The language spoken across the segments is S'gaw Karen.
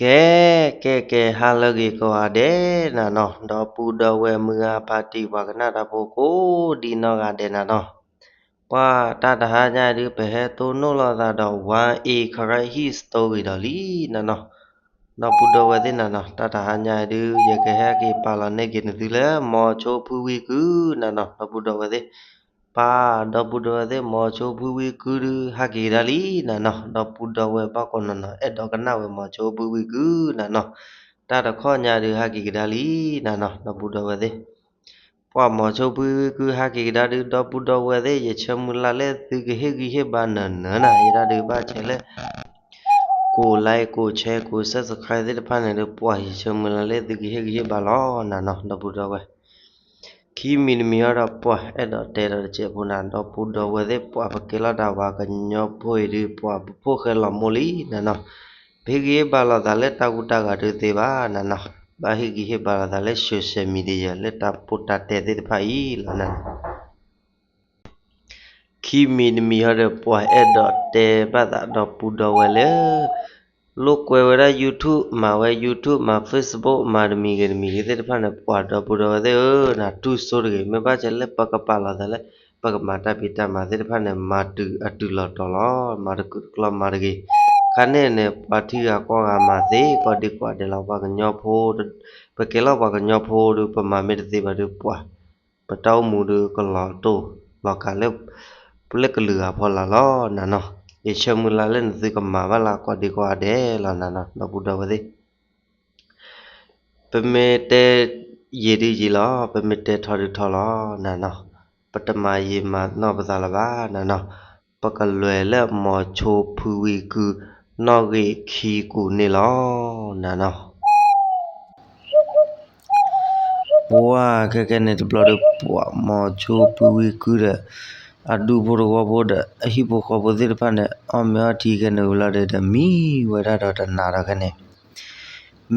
ကဲ ကဲ ကဲ ဟါလၢအဂ့ၤကိးဂၤဒဲးနၤနီၤ, ဒီပုၢ်ဒီဝဲၢ်မုၢ်ဂၤဖါတံၢ်ပှၤကနၣ်တၢ်ဖိကိးဒံနီၢ်ဂၤဒဲးနၤနီၤ, ပှၤတၢ်တဟါညါဒုး ပဟဲတိၢ်နီၣ်လိာ်သးဒီး ဝါအ့ Karen History ဒီးလံနၤနီၤ, ဒီပုၢ်ဒီဝဲၢ်သ့ၣ်နၤနီၤ, တၢ်တဟါညါဒုး ယကဟဲက့ၤပာ်လီၤန့ၢ်က့ၤနသုလၢ မိၤဆိဖုဝံကုၢ်နၤနီၤ, ဒီပုၢ်ဒီဝဲၢ်သ့ၣ် ပၢ် ဒီပုၢ်ဒီဝဲၢ်သ့ၣ် မိၤဆိဖုဝံကုၢ်ဒုး ဟးက့ၤကဒါလံနၤနီၤ, ဒီပုၢ်ဒီဝဲၢ်ဘၣ်ကိးနီၤနီၤ အဲၣ်ဒိးကနၣ်ဝဲမိၤဆိဖုဝံကုၢ်နၤနီၤ, တၢ်တခီညါဒုး ဟးက့ၤကဒါလံနၤနီၤ, ဒီပုၢ်ဒီဝဲၢ်သ့ၣ် ပှၤမိၤဆိဖုဝံကုၢ်ဟးက့ၤကဒါဒုး ဒီပုၢ်ဒီဝဲၢ်သ့ၣ် ယဆၢမုၢ်လၢ်လၢသုကဟ့ၣ်ဂံၢ်ဟ့ၣ်ဘါနၤနၤနၤ, ယဒၣ်ဒုးဘၣ်ဆဲးလၢ ကိး like ကိး share ကိး subscribe သ့ၣ်တဖၣ်န့ၣ်ဒုး ပှၤယဆၢမုၢ်လၢ်လၢသုကဟ့ၣ်ဂံၢ်ဟ့ၣ်ဘါလီၤနၤနီၤ, ဒီပုၢ်ဒီဝဲၢ် ခံမံၤတမံၤဟီဒီး ပှၤအဲၣ်ဒိးတဲဒီးတစဲးဖိနၤ, ဒီပုၢ်ဒီဝဲၢ်သ့ၣ် ပှၤပကဲလီၤတၢ်ပှၤကညီဖိအံၤဒုး ပှၤပဖိၣ်ဃဲလီၤမိၢ်လံနၤနီၤ, ပဟ့ၣ်ဂံၢ်ဟ့ၣ်ဘါလိာ်သးလၢတၢ်ကူတၢ်ဂၤဒုးသ့ဘၣ်နၤနီၤ, ဘၣ်ဟ့ၣ်ဂံၢ်ဟ့ၣ်ဘါလိာ်သးလၢ social media လၢတၢ်ပိၢ်တၢ်တဲသ့ၣ်တဖၣ်အံၤလီၤနၤနီၤ ခံမံၤတမံၤဟီဒီး ပှၤအဲၣ်ဒိးတဲဘၣ်သးဒီပုၢ်ဒီဝဲၢ်လၢ လိာ်ကွဲဝဲဒၣ် YouTube မၤဝဲ YouTube မၤ Facebook မၤတမံၤဂ့ၤတမံၤဂ့ၤသ့ၣ်တဖၣ်န့ၣ် ပှၤဒီပုၢ်ဒီဝဲၢ်သ့ၣ်ဧၢ, နတူၢ်စိတဂ့ၤ, မ့ၢ်ဘၣ်ဆဲးလၢပကပာ်လီၤသးလၢ ပကမၤတၢ်ဖံးတၢ်မၤသ့ၣ်တဖၣ်န့ၣ် မၤတုၤအတုၤလီၤတီၤလီၤ, မၤတကူာ်တကျီမၤတဂ့ၤ, ခါန့ၣ်န့ၣ် ပှၤထံဂၤကီၢ်ဂၤမၤသ့ ကိးဒံကိးဂၤဒဲးလီၤ, ပှၤကညီဖိ ပကဲလီၤပှၤကညီဖိဒီး ပမၤမ့ၢ်တသ့ဘၣ်ဒီး ပှၤ ပတၢ်အိၣ်မူဒီးကလီၤတိၢ်လီၤကးလၢ လၢကလုာ်ဂၤဖီလာ်လီၤနၤနီၤ, ယဆၢမုၢ်လၢ်လၢနသုကမၤဘၣ်လၢကိးဒံကိးဂၤဒဲးလီၤနၤနီၤ, ဒီပုၢ်ဒီဝဲၢ်သ့ၣ် ပမ့ၢ်တဲယံာ်ဒုးယံာ်လီၤ, ပမ့ၢ်တဲထီဒုးထီလီၤနၤနီၤ, ပတမၤယံာ်မၤနီၢ်ပသးလၢၤဘၣ်နၤနီၤ, ပကလဲၤလၢမိၤဆိဖုဝံကုၢ် နီၣ်ဂံၢ်ခံကူာ်န့ၣ်လီၤနၤနီၤ. ပှၤခဲကဲန့ၣ်တဘျီဒီး ပှၤမိၤဆိဖုဝံကုၢ်ဒီး အဒူဖိတဝီဖိဒီး အဟံၣ်ဖိဃီဖိသ့ၣ်တဖၣ်န့ၣ် အီၣ်မ့ၤအီထံခဲန့ၣ်ဝံၤလီၤဒီး မံဝဲဒၣ်ဒီးတနၤဒီးခဲန့ၣ်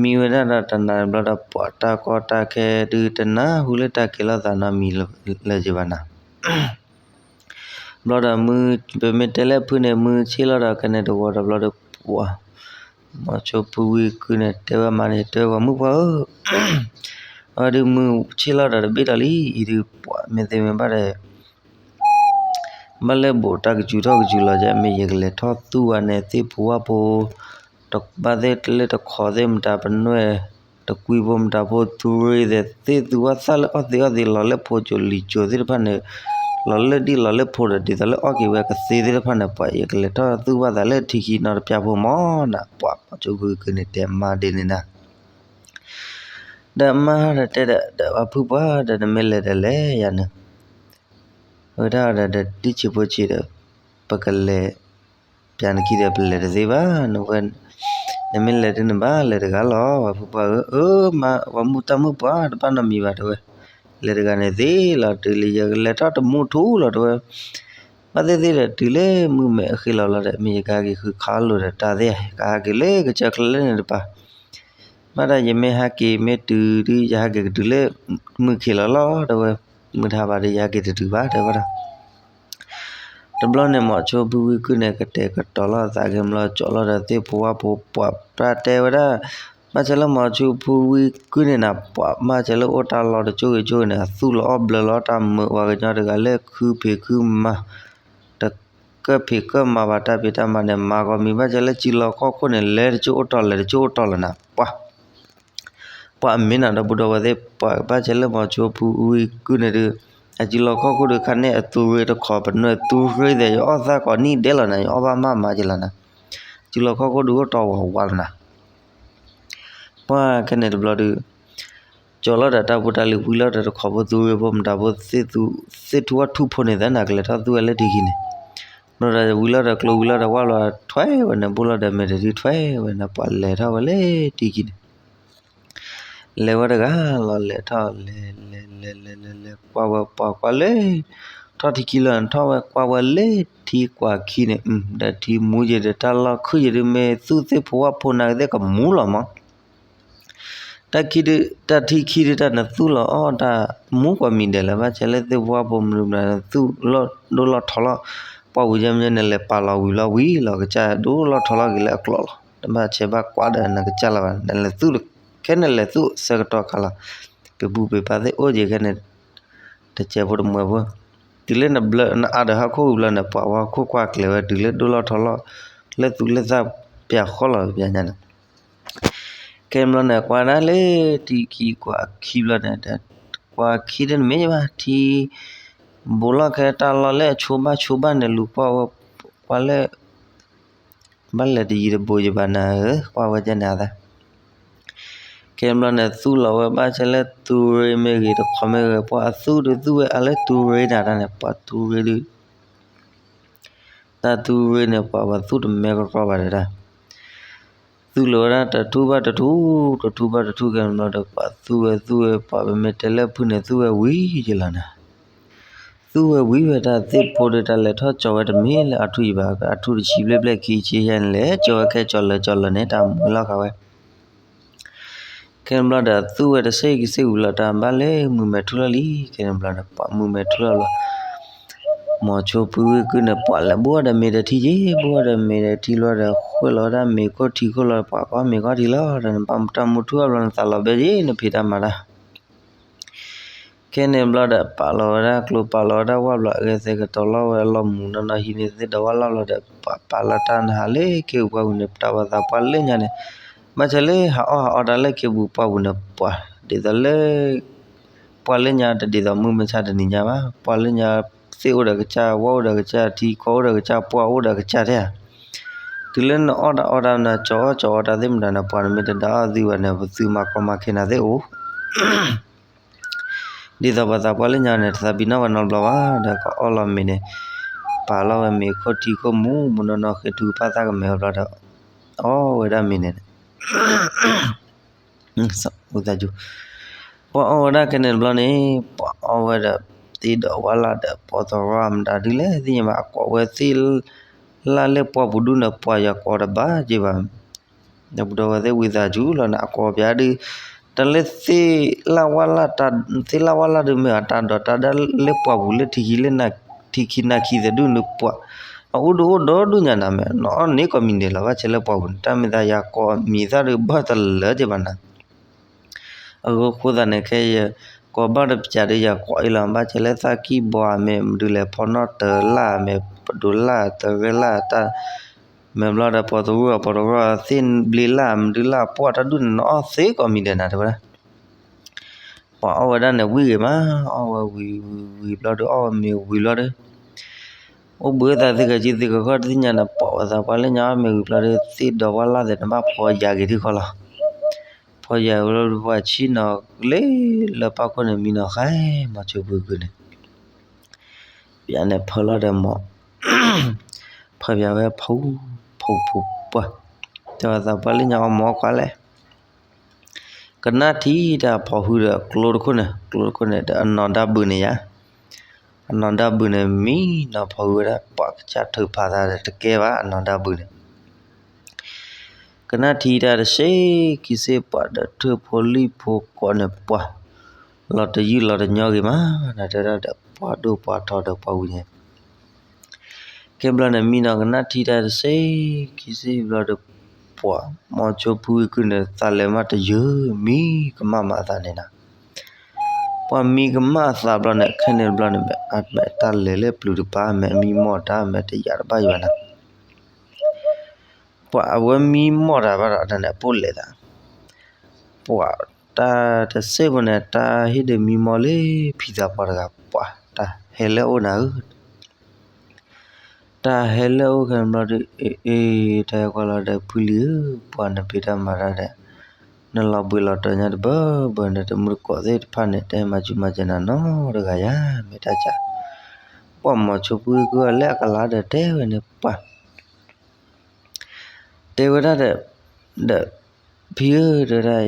မံဝဲဒၣ်ဒီးတနၤတဘျီဒီး ပှၤတၢ်ကီတၢ်ခဲဒုးတနၢ်ဟူလၢတၢ်ကဲၤလိာ်သးနီတမံၤလၢၤဘၣ်နၤ. ဘျီဒီးမုၢ် ပမ့ၢ်တဲလၢဖုန့ၣ် မုၢ်ဆ့ၣ်လီၤဒီးခဲန့ၣ်တဝီဒီးဘျီဒီး ပှၤ မိၤဆိဖုဝံကုၢ်န့ၣ် တဲဝဲမါန့ၣ် တဲဝဲပှၤမုၣ်ပှၢ်ဧၢ, အဝဲဒုးမုၢ်ဆ့ၣ်လီၤဒီးတဘ့ၣ်ဒီးလံ, အံၤဒုးပှၤမ့ၢ်သ့မ့ၢ်ဘၣ်ဒီး ဘၣ်လၢဘိးတၢ်ကစူၤထီၣ်ကစူၤလီၤကဲ မ့ၢ်ယကလဲၤထီၣ်သူၣ်ဝဲန့ၣ် သ့ၣ်ဖိဝၣ်ဖိ တဘၣ်သ့ၣ်လၢတခိးသ့ၣ်မတၤ ပနွဲၣ်တကွံဖိမတၤဖိ သူရ့သဲး သ့ၣ်သူဝၣ်သၣ်လၢအီၣ်သ့အီၣ်သ့ လီၤလၢဖိစိၤလံၤစိၤသ့ၣ်တဖၣ်န့ၣ် လီၤလၢဒ်လီၤလၢဖိဒီး ဒ်သိးလၢအီၣ်က့ၤဝဲကသ့သ့ၣ်တဖၣ်န့ၣ် ပှၤယကလဲၤထီၣ်သူၣ်ဘၣ်သးလၢထံခံနီတပျၢ်ဖိမၢ်နၤ, ပှၤမိၤဆိဖုဝံကုၢ်န့ၣ် တဲမါဒ်န့ၣ်နၤ ဒီးမါဒီးတဲဒီး ဒီးပှၤဖုပှၢ်ဒီး နမ့ၢ်လဲၤဒီးလဲၤယၤန့ၣ် ဝဲဒၣ်ဒီး ဒီးဒ်ဆံးဖိဆံးဒီး ပကလဲၤ ပျၢနခံဒီး ပလဲၤတသ့ဘၣ်, နမ့ၢ်လဲၤဒုးနဘၣ်လဲၤတဂၤလီၤ, ပှၤဖုပှၢ်ဧၢ, အၢ မါ ပှၤမုၣ်တၢ်မုၣ်ပှၢ်တဘၣ်နီတမံၤဘၣ် တဲဝဲ, လဲၤတဂၤန့ၣ်သ့လီၤ, တုၤလၢယကလဲၤထီၣ်တမူထူလီၤ တဲဝဲ, ဘၣ်သ့ၣ်သ့ၣ်ဒီး တုၤလၢမုၢ်မဲာ်အဃ့လီၤလီၤဒီး မ့ၢ်ယကဟဲက့ၤဃုခးလိာ်ဒီးတၢ်သ့ၣ်, ကဟဲက့ၤလၢကစၢၢ်ချၢလၢန့ၣ်တပၤ ဘၣ်ဒီးယမ့ၢ်ဟဲက့ၤမ့ၢ်တုၤဒုး ယဟဲက့ၤကတုၤလၢမုၢ်ခံးလီၤလီၤ တဲဝဲ, မုၢ်တဟါဘၣ်ဒီး ယဟဲက့ၤတတုၤဘၣ် တဲဝဲဒၣ်. တဘျီန့ၣ် မိၤဆိဖုဝံကုၢ်န့ၣ် ကတဲာ်ကတီၤလီၤသးက့ၤ ဘျီကၠီလီၤဒီးသ့ၣ်ဖိဝၣ်ဖိ ပှၤပၢ်တဲဝဲဒၣ်, ဘၣ်ဆၢလၢမိၤဆိဖုဝံကုၢ်န့ၣ်နၤ ပှၤမၢဆၢလၢအိၣ်တၢ်လီတကၠိဂ့ၤကၠိဂ့ၤန့ၣ် အသူၣ်လီၤအီၣ်ဘျၢလီၤတၢ်မုာ် ပှၤကညီတဂၤလၢခုဖံးခုမၤ တကၢၢ်ဖံးကၢၢ်မၤဘၣ်တၢ်ဖံးတၢ်မၤန့ၣ် မၤကီးမံၤ ဘၣ်ဆၢလၢစုလီၢ်ခီၣ်ခိၣ်န့ၣ် လဲၤတကၠိအိၣ်တီၢ်လဲၤတကၠိအိၣ်တီၢ်လီၤနၤ, ပှၤ ပှၤအမ့ၢ်နၤဒီပုၢ်ဒီဝဲၢ်သ့ၣ် ပှၤဘၣ်ဆၢလၢမိၤဆိဖုဝံကုၢ်န့ၣ်ဒုး အစုလီၢ်ခီၣ်ခိၣ်ဒုး ခါန့ၣ်အသူရ့တခီ ပနွဲၣ်သူရ့သဲး ယအီၣ်သၣ်ကိးနံၣ်ဒဲးလီၤနၤ ယအီၣ်ဘၣ်မးမးက့ၤလီၤနၤ, စုလီၢ်ခီၣ်ခိၣ်ဒုးအိၣ်တီၢ်ဝးဝးလီၤနၤ ပှၤခဲန့ၣ်တဘျီဒုး ကၠီလီၤဒီးတၢ်ဖိတၢ်လံၤ ဝံၤလီၤဒီးတခီဖိသူရ့ဖိမတၤဖိ သ့ၣ်ထူဝၣ်ထူဖိန့ၣ်သ့ၣ်နၤ ကလဲၤထီၣ်သူဝဲလၢထံခံန့ၣ်, ဘျီဒီးဝံၤလီၤဒီးကျိဝံၤလီၤဒီးဝၣ်လီၤထွဲဝဲန့ၣ် ဘိၣ်လီၤဒီးမဲာ်တဒုထွဲဝဲန့ၣ် ပှၤလဲၤထီၣ်ဝဲလၢထံခံန့ၣ် လဲၤဝဲတဂၤလီၤ လဲၤထီၣ်လဲၤလဲၤလဲၤလဲၤလဲၤလဲၤ ကွၢ်ဝဲပှၤကွၢ်လၢ ထီၣ်ထံခံလီၤန့ၣ် ထီၣ်ဝဲကွၢ်ဝဲလၢထံကွၢ်ခံန့ၣ် ဒီးထံမူယံၤဒီးတၢ်လီၢ်ခုယံၤဒုး မ့ၢ်သူၣ်သ့ၣ်ဖိဝၣ်ဖိနၤကသ့ၣ်ကမူလီၤမး တၢ်ခံဒုး တၢ်ထံခံဒုး တၢ်နသူၣ်လီၤအီၣ်တၢ်မူကွၢ်မံၤဒဲးလၢၤ ဘၣ်ဆၢလၢသ့ၣ်ဖိဝၣ်ဖိမနုၤမနုၤ သူၣ်လီၤဒိၣ်လီၤထီလီၤ ပှၢ်ဝံၤယဲမ့ၢ်န့ၣ် လဲၤပာ်လီၤဝံၤလီၤဝံၤလီၤ ကစၢ်ဒိၣ်လီၤထီလီၤက့ၤလၢအကျိၤလီၤ တဘၣ်ဆဲးဘၣ်ကွၢ်ဒီးနကစၢ်လၢၤဘၣ်, နလဲၤသူၣ်ခဲန့ၣ် လဲၤသူၣ်ဆၢကတီၢ်ခါလီၤ. ပ့ၤပူၤပ့ၤဖးသ့ၣ်အိၣ်က့ၤခဲန့ၣ် တစဲးဖိတမှဲၤဖိ, တုၤလၢနဘျၢနအါဒီးဟီၣ်ခိၣ်ဝံၤဘျီန့ၣ် ပှၤဝဲဟီၣ်ခိၣ်ကွၢ်ကျဲၤဝဲ တုၤလၢဒိၣ်လီၢ်ထီလီၢ် လၢသူၣ်လၢသးပျၢၤဃီလီၤ ပျၢၤညါန့ၣ်. ခဲန့ၣ်ဘျီန့ၣ် ကွၢ်ဒၣ်လၢထံခံကွၢ်ခံဘျီန့ၣ် ကွၢ်ခံဒ်နမ့ၢ်ဘၣ် ထံ ဘူးလီၢ်ခဲတၢ်လီၢ်လၢအဆိဘၣ်ဆိဘၣ်န့ၣ် လူၤကွၢ်ဝဲ ကွၢ်လၢ ဘၣ်လဲၤတယံၤတဘူးယဘၣ်နၤဧၢ, ကွၢ်ဝဲဒ်န့ၣ်အသး. ခဲန့ၣ်ဘျီန့ၣ် သူၣ်လီၤဝဲဘၣ်ဆၣ်လၢသူရ့မ့ၢ်ဂ့ၤ တခီမ့ၢ်ဂ့ၤ ပှၤအသူၣ်ဒုးသူၣ်ဝဲအါလၢသူရ့နၤတၢ်န့ၣ် ပှၤသူရ့ဒုး တၢ်သူရ့န့ၣ် ပှၤဘၣ်သူၣ်တမဲကရီဘၣ်တဒၣ်. သူၣ်လီၤဝဲဒၣ်တထူၣ်ဘၣ်တထူၣ်, တထူၣ်ဘၣ်တထူၣ် ခဲန့ၣ်ဘျီဒီး ပှၤသူၣ်ဝဲသူၣ်ဝဲ ပှၤပမ့ၢ်တဲလၢဖုၣ်န့ၣ် သူၣ်ဝဲဝံၤယလီၤနၤ. သူၣ်ဝဲဝံၤဝဲတၢ်သ့ၣ်ဖိဒီး တၢ်လဲၤထီၣ်ကၠီၤဝဲတမ့ၢ်လၢအထူၣ်ယဘၣ်, အထူၣ်တဆံဘျဲၣ်ဘျဲၣ်ခံဆံယဲၢ်န့ၣ် လဲၤကၠီၤဝဲခဲကၠီၤလၢကၠီၤလၢန့ၣ် တၢ်မုာ်လီၤဃာ်ဝဲ ခဲန့ၣ်ဘျီဒီး သူၣ်ဝဲတစဲးခံစဲးဝံၤလီၤ တၢ်ဘၣ်လဲၤမုာ်မဲာ်ထူၣ်လီၤလံ. ခဲန့ၣ်ဘျီန့ၣ် ပှၤမုာ်မဲာ်ထူၣ်လီၤဘျီ မိၤဆိဖုဝံကုၢ်န့ၣ် ပှၤလဲၤဘိၣ်ဒီးမ့ၤဒီးထံက့ၤ, ဘိၣ်ဒီးမ့ၤဒီးထံလီၤဒီး ဃုလီၤဝဲဒၣ်မ့ၤခိၣ်ထံခိၣ်လီၤ ပှၤကီမ့ၤကီထံလီၤဒီး နဘၣ်မူတၢ်မူထူၣ်အဘျီ နသးလီၤဘဲက့ၤ နဖံးတၢ်မၤတၢ် ခဲန့ၣ်ဘျီဒီး ပာ်လီၤဝဲဒၣ်ကျိ ပာ်လီၤဝဲဒၣ်ဝၣ်ဘျီ အဂဲၤသဲကတီၤလီၤဝဲအလီၢ်မူနီၢ်နီၢ်ဟံးန့ၢ်သ့ၣ်ဒီးဝၣ်လီၢ်ဘျီဒီး ပာ်ပာ်လီၤတၢ်နဟးလၢခ့ပှၢ်ပူၤန့ၣ် တၢ်ဝဲသးပှၢ်လၢညါန့ၣ် ဘၣ်ဆၣ်လၢဟးအီၣ်ဟးအီတၢ်လၢခ့ပူၤပှၢ်ပူၤန့ၣ် ပှၤဒ်သိးလၢ ပှၢ်လၢညါတဒ်သိးမုၢ်မဆါတနံၤညါဘၣ်. ပှၢ်လၢညါ သ့ၣ်အိၣ်ဒီးကစၢ်, ဝၣ်အိၣ်ဒီးကစၢ်, ထံကီၢ်အိၣ်ဒီးကစၢ်, ပှၢ်အိၣ်ဒီးကစၢ်ထဲဧါ. တုၤလၢနအီၣ်တၢ်အီတၢ်နၤ ကၠီၤအီၣ်ကၠီၤအီတၢ်သ့ၣ်မတၤန့ၣ် ပှၤနမ့ၢ်တဒါအီၣ်သုဘၣ်န့ၣ် ပသုမၤကီမၤခဲနၤသ့ၣ်အိၣ် ဒ်သိးပှၤသးပှၢ်လၢညါန့ၣ် တသးပ့ၤနီၣ်ဝဲနီတဘျီဘၣ်ဒီး ကအီၣ်လီၤမ့ၤန့ၣ် ပာ်လီၤဝဲမ့ၤခိၣ်ထံခိၣ်မူ မူနီၢ်နီၢ်ဃ့ထုကဖၣ်သၣ်ကမဲာ်ဝဲဘျီဒီး အီၣ်ဝဲဒၣ်မ့ၤန့ၣ် ပှၤအီၣ်ဝဲဒၣ်ခဲန့ၣ်တဘျီန့ၣ် ပှၤအီၣ်ဝဲဒီး သ့ၣ်ဒီးဝၣ်လၢ်ဒီး ပီသရၣ်မတၤဒုလဲၣ်သ့ၣ်ညါဘၣ် အကိးဝဲသ့ၣ်လၢ်လၢပှၢ်ပူၤဒူၣ်န့ၣ် ပှၤယၤကိးတဘၣ်က့ၤဘၣ် ဒီပုၢ်ဒီဝဲၢ်သ့ၣ်ဝံသးစူၤလီၤန့ၣ် အကိးပၠးဒုး တၢ်လၢသ့ၣ်လၢ်ဝၣ်လၢ်တၢ် သ့ၣ်လၢ်ဝၣ်လၢ်ဒုးမ့ၢ်အတၢ်ဒိးတၢ်ဒၣ်လၢပှၢ်ပူၤလၢထံခံလၢ ထံခံနၢ်ခံသဒူၣ်န့ၣ်ပှၤ အအိၣ်ဒုးအိၣ်ဒီဒူၣ်ညါနၤမ့ၢ် နအီၣ်န့ၢ်ကိးမံၤဒဲးလီၤ ဘၣ်ဆၣ်လၢပှၢ်ပူၤန့ၣ် တၢ်မ့ၢ်သးယၤကိးမံၤသၣ်ဒုးဘၣ်တလၢက့ၤဘၣ်နၤ အဃိဃိသတးန့ၣ် ခဲအံၤ ကိးဘၣ်တပၠးဒီးယၤကိးအံၤလီၤ ဘၣ်ဆၣ်လၢသးကံၢ်ဘီမ့ၢ် မဒုလဲၣ်ဖီနီၣ်တၢၤလၢ်မ့ၢ် ပဒိးလၢ်တရဲလၢ်တၢ် မ့ၢ်ဘျီဒီး ပီသရူၣ်အပီသရူၣ်သ့ၣ်ဘျ့လၢ် မဒုလၢ်ပှၢ်တၢ်ဒူၣ်န့ၣ် နအီၣ်သ့ကိးမံၤဒဲးနၤတဲဝဲဒၣ် ပှၤအီၣ်ဝဲဒၣ်န့ၣ်ဝံၤဂ့ၤမး အီၣ်ဝဲဝံၤဝံၤဝံၤဘျီဒီး အီၣ်ဝဲမ့ၤဝံၤဘျီဒီး အိၣ်ဘှံးသးသုကဲၤကံသုကဃီတသ့ၣ်ညါန့ၣ် ပိာ်ဝဲသးပှၢ်လၢညါအီၣ်မ့ၤဝံၤဘျီဒီး သ့ၣ်ဒီးဝၣ်လၢ်သ့ၣ်န့ၣ် ဘၣ်ဖီယၤက့ၤထံၣ်ခီလီၤ ဖီယၤဝဲလၢပှၤဆံနီၤလၢလၢပၢ်ခိၣ်န့ၣ် မံနီၤဃဲ မိၤဆိဖုကုၢ်န့ၣ် ပၠးန့ၣ်ဖၢလီၤဒီးမီၤ ဖၢပၠးဝဲဖူ ဖူဖူပှၢ် တဲဝဲသးပှၢ်လၢညါအီၣ်မ့ၤအီၣ်ကွၢ်လဲၣ် ကနၣ်ထံတၢ်ဖီဟုဒီးကျိတခိၣ်န့ၣ် ကျိတခိၣ်န့ၣ်ဒီးအနီၢ်ဒါဘုးန့ၣ်ယါ အနီၢ်ဒါဘုးန့ၣ် မံနီၤဖီဟုဝဲဒၣ် ပှၤကစၢ်ထုးဖးသးဒီးတကဲဘၣ် အနီၢ်ဒါဘုးန့ၣ် ကနၣ်ထံတၢ်တစဲးခံစဲးပှၤဒီး ထၢၣ်ဖိလံၣ်ဖိကိးန့ၣ်ပှၤ လီၤတယုၢ်လီၤတညီဂ့ၤမး နတဲဒၣ်ဒီး ပှၤဒိၣ်ပှၤထီဒီးပှၤဝံၤန့ၣ် ခဲဘျီန့ၣ် မံနီၤကနၣ်ထံတၢ်တစဲးခံစဲးဘျီဒီး ပှၤမိၤဆိဖုကုၢ်န့ၣ် သးလဲၤမးတယုၢ် မံကမၣ်မးအသးန့ၣ်နီၤ ပှၤမံကမၣ်အသးဘျီန့ၣ် ခဲန့ၣ်တဘျီန့ၣ် မ့ၢ်အမ့ၢ်တၢ်လဲၤလၢပျုၤတပၤ မ့ၢ်အမံမီၢ်တၢ် မ့ၢ်တယာ်တဘၣ်ယံၤဘၣ်နၤ ပှၤအဝဲမံမီၢ်တၢ်ဘၣ်ဒီး တၢ်န့ၣ်အပိၣ်လဲၤသး ပှၤတၢ်တစဲးဖိန့ၣ် တၢ်ဟ့ၣ်ဒုးမံမီၢ်လၢဖံသးပှၢ်တဂၤ ပှၤတၢ်ဟဲလၢအအိၣ်နၤဧၢ တၢ်ဟဲလၢအအိၣ်ခဲန့ၣ်ဘျီဒီး အ့ အ့ တၢ်ဟဲကွၢ်လီၤဒီး ဖုလံၤဧၢ ပှၤနဖံးတၢ်မၤတၢ်ဒီး နလီၤဘှံးလီၤတီၤညါတဘၢဘၢန့ၣ် တမူတကိးသ့ၣ်တဖၣ်န့ၣ် တဟဲမၤစူၤမၤစၢၤနၤနီတဂၤယါ မ့ၢ်တၢ်စံး ပှၤမိၤဆိဖုကုၢ်အီၤလၢအကလၤဒီးတဲဝဲန့ၣ် ပှၤ တဲဝဲဒၣ်ဒီး ဒီး ဖံဧၢ တဲဝဲဒၣ်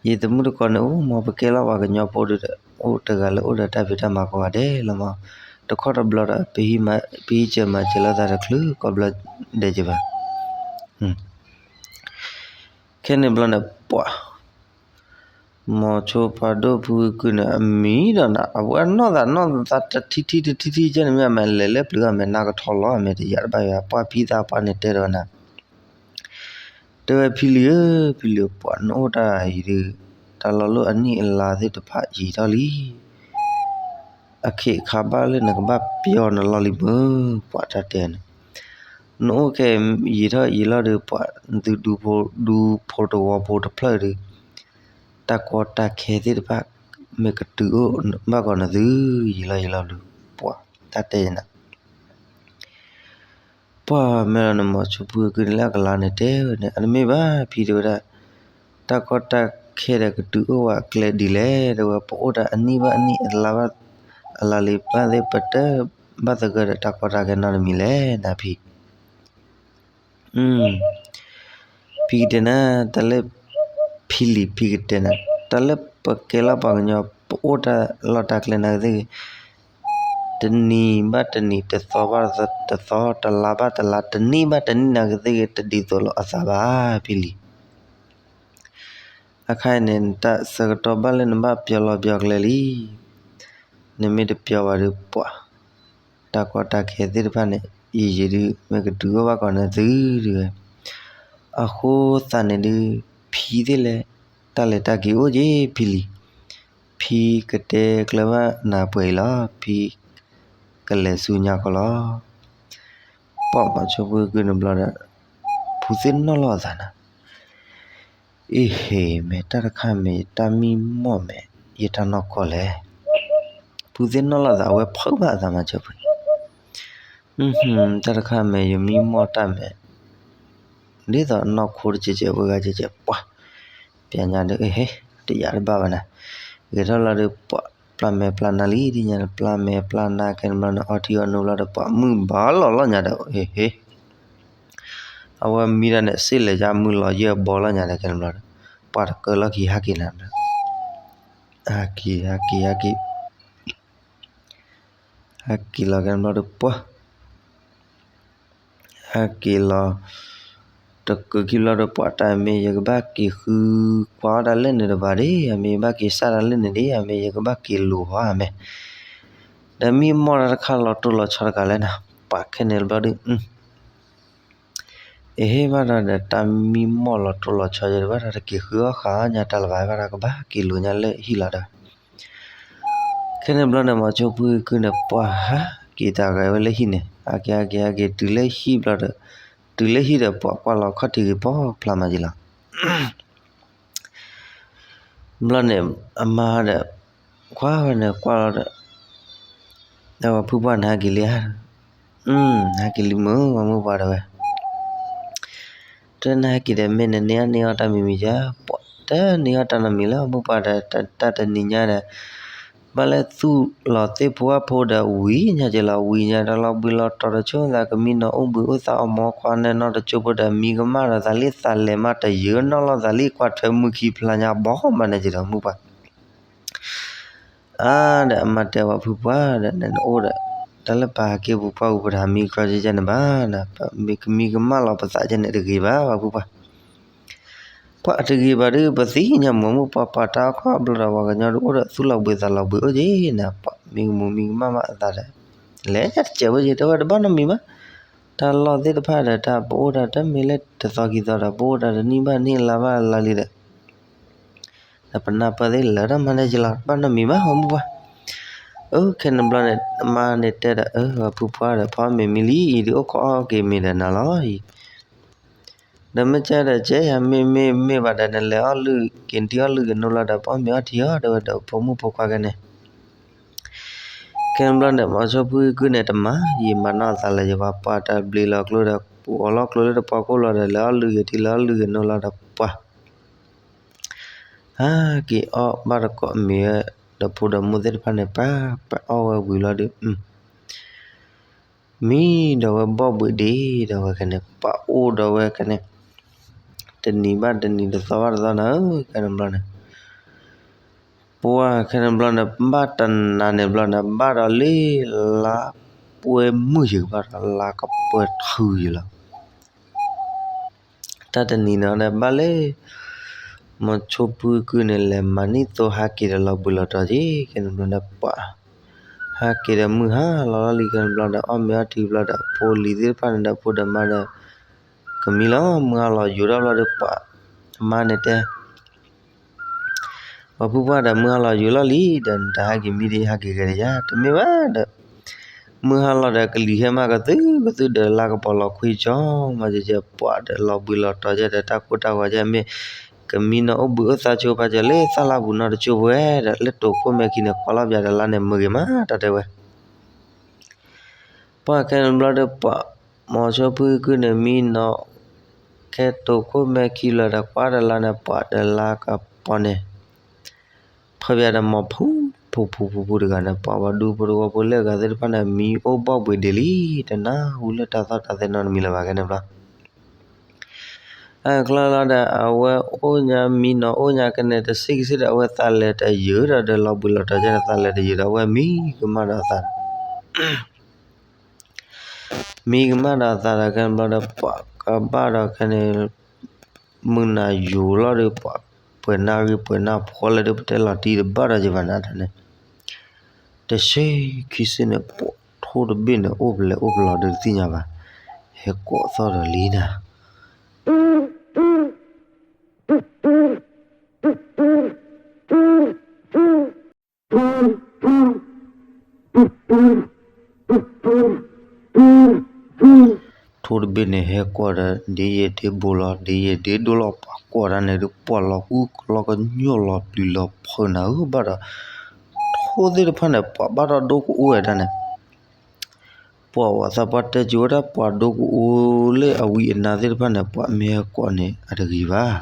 ယတမူတကိးန့ၣ် အိၣ်မ့ၢ်ပကဲလီၤပှၤကညီဖိဒီး အိၣ်တဂၤလၢအိၣ်ဒီးတၢ်ဖံးတၢ်မၤကိးဂၤဒဲးလီၤမး တခီတဘျီဒီး ပဟံးစၢၤမၤစၢၤလိာ်သးတချုးကိးဘျီဒဲးက့ၤဘၣ် ခဲန့ၣ်ဘျီန့ၣ် ပှၤ မိၤဆိဖးဒိၣ်ဖုကုၢ်န့ၣ် အမံဒီးနၤ အဝဲနီၢ်သးနီၢ်သးတထံထံတထံထံကဲန့ၣ်မ့ၢ် အမ့ၢ်လဲၤလၢပျုၤအမ့ၢ်နါကထီလီၤ အမ့ၢ်တယာ်တဘၣ်ယွၤ ပှၤဖံသးပှၢ်န့ၣ်တဲဒီးနၤ တဲဝဲဖံလံၤဧၢ, ဖံလံၤပှၤ နအိၣ်တၢ်အံၤဒုး တၢ်လီၤလိၢ်အနံၣ်အလါသ့ၣ်တဖၣ်ယံာ်ထီၣ်လံ. အခ့အခါဘၣ်လၢနကဘၣ်ပျီနလီၢ်လံမ့ၢ် ပှၤတၢ်တဲန့ၣ်, နအိၣ်ခဲအံၤယံာ်ထီၣ်ယံာ်လီၤဒီး ပှၤသုဒူဖိတဝီဖိတဖျၢၣ်ဒီး တၢ်ကီတၢ်ခဲသ့ၣ်တဖၣ် မ့ၢ်ကတုၤအိၣ်ဘၣ်ကီးနသု ယံာ်လီၤယံာ်လီၤဒီး ပှၤတၢ်တဲယနၤ ပှၤမ့ၢ်လီၤန့ၣ် မိၤဆိဖုအကုန့ၣ်လၢအကလါန့ၣ်တဲဝဲန့ၣ် အတမ့ၢ်ဘၣ်ဖံတဲဝဲဒၣ်, တၢ်ကီတၢ်ခဲဒီးကတုၤအိၣ်ဝဲအကျဲဒ်လဲၣ် တဲဝဲ ပအိၣ်တၢ်အနံၣ်ဘၣ်အနံၣ်အလါဘၣ်အလါလံ ဘၣ်သ့ၣ်ပတဘၣ်သဂၢၢ်ဒီးတၢ်ကီတၢ်ခဲနီတမံၤလဲၣ် နဖံ ဖံကတဲနၤ တၢ်လၢ ဖံလံၤဖံကတဲနၤ တၢ်လၢပကဲလီၤပှၤကညီ ပအိၣ်တၢ်လီၢ်တၢ်ကျဲနၤကသ့ၣ်ဂ့ၤ တနံၤဘၣ်တနံၤ တသီဘၣ်တသီ တလါဘၣ်တလါ တနံၣ်ဘၣ်တနံၣ်နၤကသ့ၣ်ဂ့ၤ တဒ်သိးလိာ်အသးဘၣ် ဖံလံၤ အခါအံၤန့ၣ် နတၢ်ဆၢကတီၢ်ဘၣ်လၢနဘၣ်ပျီလီၤပျီကျဲလံ. နမ့ၢ်တပျီဘၣ်ဒီးပှၤ တၢ်ကီတၢ်ခဲသ့ၣ်တဖၣ်န့ၣ် ယံာ်ယံာ်ဒုး မ့ၢ်ကတုၤအိၣ်ဘၣ်ကီးနသုဒုးဝဲ အဃိသတးန့ၣ်ဒုး ဖံသ့ၣ်လဲၣ် တၢ်လဲၤတၢ်က့ၤအိၣ်က့ၤဖံလံၤ ဖံကတဲကျၢၤဘၣ်နၤပှဲၤအံၤလီၤ ဖံကလဲၤဆူညါခီလီၤ. ပှၤမိၤဆိဖုကုန့ၣ်ဘျီဒီး ဖုသ့ၣ်နီၣ်လီၤအသးနၤ အ့ဟ့ မ့ၢ်တၢ်တခါမ့ၢ်ယတၢ်မံမီၢ်မ့ၢ် ယတၢ်နီၢ်ကီၢ်လဲၣ်. ဖုသ့ၣ်နီၣ်လီၤသး အဝဲဖုးဘၣ်အသးမၤစၢၤဖု တၢ်တခါမ့ၢ်ယမံမီၢ်တၢ်မ့ၢ် ဒ်သိးနီၢ်ခိတကဲးကဲး ဝဲဂၤကဲးကဲး ပှၤ ပျဲညါဒီး အ့ဟ့ တယာ်တဘၣ်ဘၣ်နၤ ဂဲၤထီၣ်လီၤဒီး ပှၤပျၢ်မဲာ်ပျၢ်နါလံ ဒ်ညါန့ၣ် ပျၢ်မဲာ်ပျၢ်နါခဲန့ၣ်ဘျီန့ၣ် အီထံအီနိဘျီဒီး ပှၤမုၢ်ဘၣ်လီၤလီၤညါဒီး အ့ဟ့ အဝဲမံတၢ်န့ၣ် စ့ၢ်လဲၤယါမုၢ်လီၤယဲၢ်ဘီလီၤညါဒီး ခဲန့ၣ်ဘျီဒီး ပှၤတကၢလီၢ်ခံဟးက့ၤနၤ ဟးက့ၤ ဟးက့ၤ ဟးက့ၤ ဟဲက့ၤလီၤကဲန့ၣ်ဘျီဒီး ပှၤ ဟဲက့ၤလီၤ တကၢခံဘျီဒီး ပှၤတၢ်မ့ၢ် ယကဘၣ်က့ၤဃုကွၢ်အီၣ်တၢ်လၢန့ၣ်တဘၣ်ဒ့ၣ်, အမ့ၢ်ဘၣ်က့ၤစၢ်တၢ်လၢန့ၣ်ဒ့ၣ်, အမ့ၢ်ယကဘၣ်က့ၤလိာ်ဟီအမဲာ်, ဒီးမံမီၢ်တၢ်တခါလီၤတိၢ်လီၤဆီတဂၤလဲၣ်နၤ, ပှၤခဲန့ၣ်ဘျီဒီး အဟ့ၣ်ဘၣ်ဒီး တၢ်မံမီၢ်လီၤတိၢ်လီၤဆီယဲတဘၣ်ဒီး တက့ၤဃုအီၣ်ဃာ်ညါတၢ်လၢၤဘၣ်ဘၣ်ဒီး ကဘၣ်က့ၤလိာ်ညါလၢဟံၣ်လီၤဒီး ခဲန့ၣ်ဘျီန့ၣ် မိၤဆိဖုကုန့ၣ် ပှၤဟးက့ၤတၢ်ဂဲၤဝဲလၢဟံၣ်န့ၣ် ဟးက့ၤဟးက့ၤဟးက့ၤတုၤလၢဟံၣ်ဘျီဒီး တုၤလၢဟံၣ်ဒီး ပှၤကွၢ်လီၤခီၣ်ထံးဂ့ၤပီဖျါမးက့ၤလီၤ. ဘျီန့ၣ် အမါဒီး ကွၢ်ဝဲန့ၣ်ကွၢ်လီၤဒီး အဝဲဖုပှၢ်န့ၣ်ဟဲက့ၤလံဧါ, ဟဲက့ၤလံမုၢ် ပှၤမုၢ်ပှၢ်ဒီးဝဲ တဲနဟဲက့ၤဒီး မ့ၢ်နန့ၢ်အီၣ်န့ၢ်အီၣ်တၢ်မံၤမံၤဧါ, ပှၤတန့ၢ်အီၣ်တၢ်နီတမံၤလၢ မုၢ်ပှၢ်ဒီး တၢ်တနံၤညါဒီး ဘၣ်လၢသူၣ်လီၤသ့ၣ်ဖိဝၣ်ဖိဒီးဝံၤညါက့ၤလီၤ, ဝံၤညါဒီးလီၤဘှံးလီၤတီၤတဆိသး ကမံနီၤအိၣ်ဘှံးအိၣ်သါအီၣ်မီၤခွါန့ၣ်နီတကၠိဖိဒီး မံကမၣ်ဒီးသးလံ သးလဲၤမးတယၢၤနီၣ်လီၤသးလံ ကွၢ်ထွဲမုၢ်ခံဖျါညါဘီမးန့ၣ်က့ၤဒီး မုၢ်ပှၢ် အါ ဒီးအမါတဲဝဲဖုပှၢ်ဒီး နအိၣ်ဒီး တၢ်လၢပဟးက့ၤပူၤပှၢ်ပူၤ ပတဟးမံကီကဲကဲန့ၣ်ဘၣ်, ပမံကမၣ်လီၤပသးကဲန့ၣ်တဂ့ၤဘၣ် ပှၤဖုပှၢ်, ပှၤတဂ့ၤဘၣ်ဒီး ပသ့ၣ်ညါမုၢ် မုၢ်ပှၢ်ပှၤတၢ်အီၣ်ခီဘျီဒီး ပှၤကညီတအိၣ်ဒီးသူၣ်လီၤဘှံးသးလီၤဘှံးအိၣ်က့ၤန့ၣ် ပှၤမံကမူမံကမၣ်ဘၣ်အသးဒီး လဲၤညါတစဲးဝဲက့ၤ တဲဝဲတဘၣ်နီတမံၤဘၣ်, တၢ်လီၢ်သ့ၣ်တဖၣ်ဒီး တၢ်ပအိၣ်တၢ်တမ့ၢ်လၢတသီခံသီဒီး ပအိၣ်တၢ်တနံၣ်ဘၣ်နံၣ်လါဘၣ်လါလံဒီး ဒီးပနၢ်ပၢၢ်သ့ၣ်လၢတၢ်မၤန့ၣ်က့ၤလီၤ တဘၣ်နီတမံၤဘၣ် ပှၤမုၢ်ပှၢ်, အခဲန့ၣ်ဘျီန့ၣ် အမါန့ၣ်တဲဒီး အၢ ပှၤဖုပှၢ်ဒီး ဖီမ့ၤမံလံအံၤ ဒုးအိၣ်ခိးအီၣ်က့ၤမ့ၤဒီးနၤလီၤအံၤ ဒီးမ့ၢ်ကဲဒီးကဲယၤ မ့ၢ်မ့ၢ်မ့ၢ်ဘၣ်ဒီး နလဲၤအီၣ်လုၢ်က့ၤထံအီၣ်လုၢ်က့ၤနိလီၤဒီး ပအီၣ်မ့ၤအီထံအီၣ် တဲဝဲဒီးဖိမုၣ်ဖိခွါခဲန့ၣ် ခဲန့ၣ်ဘျီန့ၣ် မိၤဆိဖုကုန့ၣ် တမၤယံာ်မၤနီၢ်အသးလၢၤ ယပှၤပှၤတၢ်ဘျ့လီၤကျိဒီး ပူၤအီၤလီၤကျိလၢတပှီခိၣ်လီၤဒီး လဲၤအီၣ်လုၢ်က့ၤထံလဲၤအီၣ်လုၢ်က့ၤနိလီၤဒီးပှၤ ဟဲက့ၤအီၣ်ဘၣ်တကိးမ့ၤဝဲ ဒီးဖိဒီးမိၢ်သ့ၣ်တဖၣ်န့ၣ် ပှၤပှၤအီၣ်ဝဲဝံၤလီၤဒီး မံဒီးဝဲဘီၣ်ဘှံးဒ့ဒီးဝဲခဲန့ၣ် ပှၤအိၣ်ဒီးဝဲခဲန့ၣ် တနံၤဘၣ်တနံၤ တသီဘၣ်တသီနၤဧၢ ခဲန့ၣ်ဘျီန့ၣ် ပှၤခဲန့ၣ်ဘျီန့ၣ် ဘၣ်တနၤန့ၣ်ဘျီန့ၣ် ဘၣ်ဒီးလၢလါပှဲၤမုၢ်ယံၤကဘၣ်ဒီး လါကပှဲၤထူယံၤလီၤ တၢ်တနံၤန့ၣ်ဒီးဘၣ်လၢ မိၤဆိဖုကုန့ၣ် လဲၤမၤနံၣ်သိဟးက့ၤဒီးလီၤဘှံးလီၤတီၤက့ၤ ခဲန့ၣ်ဘျီန့ၣ် ပှၤ ဟးက့ၤဒီးမုၢ်ဟါလီၤလီၤလံ ခဲန့ၣ်ဘျီဒီး အီၣ်မ့ၤအီထံဘျီဒီး ဖိလံၤသ့ၣ်တဖၣ်န့ၣ်ဒီး ဖိဒီးမါဒီး က ကမံလီၤ မုၢ်ဟါလီၤယိာ်ထီၣ်ဘျီဒီးပှၤ အမါန့ၣ်တဲ ပှၤဖုပှၢ်ဒီး မုၢ်ဟါလီၤယိာ်လီၤလံဒီး နတဟဲက့ၤမံဒံး ဟဲက့ၤဂဲၤတယၤ တမ့ၢ်ဘၣ်ဒီး မုၢ်ဟါလီၤဒီး ကလံၤဟဲမးကသုၣ်ကသုၣ်ဒီး လါကပီၤလီၤခွံကၠီ မ့ၢ်ကပှၤဒီး လီၤဘှံးလီၤတီၤကဲဒီး တၢ်ကိၢ်တၢ်ဂီၤကဲမ့ၢ် ကမံနီၤအိၣ်ဘှံးအိၣ်သါဆိပာ်စၢၤလၢသၣ်လါပူၤနီတကၠိပဝဲဒီး လၢတိာ်ခိၣ်မဲာ်ခံန့ၣ် ကွၢ်လီၤပၠးဒီးလါန့ၣ် မုာ်ဂ့ၤမး တၢ်တဲဝဲ ပှၢ်ခဲန့ၣ်ဘျီဒီးပှၤ မီၤဆိဖုကုၢ်န့ၣ်မံနီၤ ခဲတိာ်ခိၣ်မဲာ်ခံလၢာ်ဒီး ကွၢ်ဒီးလါန့ၣ် ပှၤဒီးလါကပီၤန့ၣ် ဖၢပၠးဒီးမီၤဖူ ဖူဖူဖူဖူတဂၤန့ၣ် ပှၤဘၣ်ဒူဖိတဝီဖိလၢအဂၤသ့ၣ်တဖၣ်န့ၣ် မံအိၣ်ဘှံးဘှီၣ်ဒ့လံ တနၢ်ဟူလၢတၢ်သီၣ်တၢ်သဲနီတမံၤလၢၤဘၣ်ခဲန့ၣ်ဘျီ အချၢလီၤဒီး အဝဲအိၣ်ညါမံနီၤအိၣ်ညါကဲန့ၣ် တဆံးကဆံးဒီး အဝဲသးလဲၤတယုာ်ဒီး ဒီးလီၤဘှံးလီၤတီၤကဲဒီး သးလဲၤတယုာ်ဒီး အဝဲမံကမၣ်ဒီးအသး မံကမၣ်ဒီးအသးဒီးခဲန့ၣ်ဘျီဒီး ပှၤကဘၣ်ဒီးခဲန့ၣ် မုၢ်နၤယိာ်လီၤဒီး ပှၤပှဲၤနၢ်ဂံၢ်ပှဲၤနၢ်ဖီလၢဒီး ပတဲလီၤတံၢ်တဘၣ်ဒီးယဘၣ်နၤတၢ်န့ၣ် တဆံးခံဆံန့ၣ် ပှၤထိၣ်တဘ့ၣ်န့ၣ် အိၣ်ပလဲၤအိၣ်ပလီၤဒီးတသ့ၣ်ညါဘၣ် ဟဲကိးသီၣ်ဒီးလံနၤ ထိၣ်တဘ့ၣ်န့ၣ် ဟဲကွၢ်ဒီး ဒ်ယဲၢ်ဒ့ဘိလီၤ ဒ်ယဲၢ်ဒ့ဒိလီၤ ပှၤကွၢ်တၢ်န့ၣ်ဒီး ပှၤလီၤကူလီၤကညီလီၤပျံၤလီၤဖုးနၤဧၢဘၣ်ဒီး ထိၣ်သ့ၣ်တဖၣ်န့ၣ် ပှၤဘၣ်ထီၣ်ဒိကအိၣ်ဝဲဒၣ်န့ၣ် ပှၤဝဲသးပှၢ်တဲကၠိဝဲဒၣ် ပှၤဒိကအိၣ်လၢအဝံအနါသ့ၣ်တဖၣ်န့ၣ် ပှၤမ့ၢ်ဟဲကွၢ်န့ၣ် အတဂ့ၤဘၣ်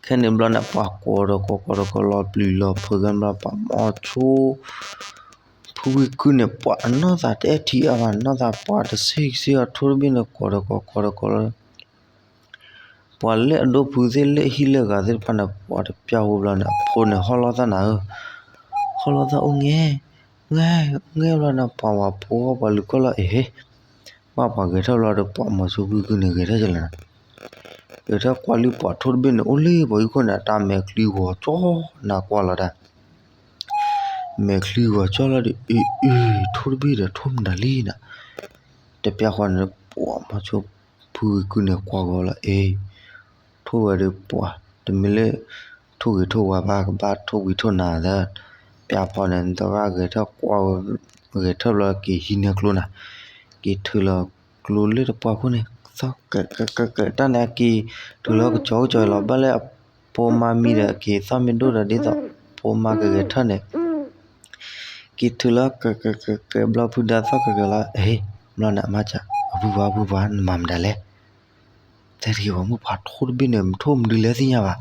ခဲန့ၣ်ဘျီန့ၣ် ပှၤကိးဒီးကိးကိးဒီးကိးလီၤပျံၤလီၤဖုးကဲဘျီ ပှၤမီၤဆိ ဖုဝံကုၢ်န့ၣ် ပှၤအနီၢ်သးတအဲၣ်ထံအါဘၣ် နီၢ်သးပှၤတဆံးကဆံးအီၤ ထိၣ်တဘ့ၣ်န့ၣ် ကိးဒီးကိးကိးဒီးကိးလီၤ ပှၤလၢအဒိဖုသ့ၣ်လၢဟံၣ်လၢဂၤသ့ၣ်တဖၣ်န့ၣ် ပှၤတပျၢ်ဝဲဘျီန့ၣ် အဖိန့ၣ် ဟီၣ်လီၤသးနၤဧၢ, ဟီၣ်လီၤသးအိၣ်ငဲ, အိၣ်ငဲ, အိၣ်ငဲဘျီန့ၣ် ပှၤဝၤဖိဟီၣ်ပှၤလုၢ်ကီၢ်လီၤအံၤ, ဘၣ်ပှၤဂဲၤထၢၣ်ဘျီဒီး ပှၤမီၤဆိဖုဝံကုၢ်န့ၣ် ဂဲၤထၢၣ်ကလဲၣ်နၤ, ဂဲၤထၢၣ်ကွၢ်လံပှၤထိၣ်တဘ့ၣ်န့ၣ် အိၣ်လၢပှၤဟံၣ်ခိၣ်န့ၣ် အတၢ်မဲာ်ချံဂီၤကၠီနၤကွၢ်လီၤဒၣ် မဲာ်ချံဂီၤကၠီလီၤဒီး အ့ အ့ ထိၣ်တဘ့ၣ်ဒီးထိၣ်မတၤလံနၤ, တပျၢ်ဃီန့ၣ် ပှၤမီၤဆိဖုဝံကုၢ်န့ၣ် ကွၢ်ဂီၤလီၤအ့, ထိၣ်ဝဲဒီးပှၤ တမ့ၢ်လၢ ထိၣ်ဂ့ၤထိၣ်ဝါဘၣ် ကဘၣ်ထိၣ်ဝံၤထိၣ်နၤဒီး ပျၢ်ဖီန့ၣ် နသရၣ်ဂဲၤထၢၣ်ကွၢ် ဂဲၤထၢၣ်ဘျီက့ၤဟံးန့ၢ်ကျိနၤ, က့ၤထုးလီၤကျိလၢတပှၢ်ခိၣ်န့ၣ် သီၣ်ကဲးကဲးကဲးကဲးတၢ်န့ၣ် အက့ၤထုးလီၤကစီၤကစီၤလီၤ ဘၣ်လၢအဖိမါမံဒီး က့ၤသီၣ်မ့ၢ်ဒိၣ်ဒီးဒ်သိး ဖိမါကဂဲၤထၢၣ်န့ၣ် က့ၤထုးလီၤကဲးကဲးကဲးကဲးဘျီဖုဒါသီၣ်ကဲးကဲးလီၤ အ့ ဘျီန့ၣ် အမါစၢ် အဖုပှၤဖုပှၤ နမၤမတၤလဲၣ် တဲတဂ့ၤ ပှၤမုၣ်ပှၤထိၣ်တဘ့ၣ်န့ၣ် ထိၣ်မနုၤလဲၣ်သ့ၣ်ညါဘၣ်,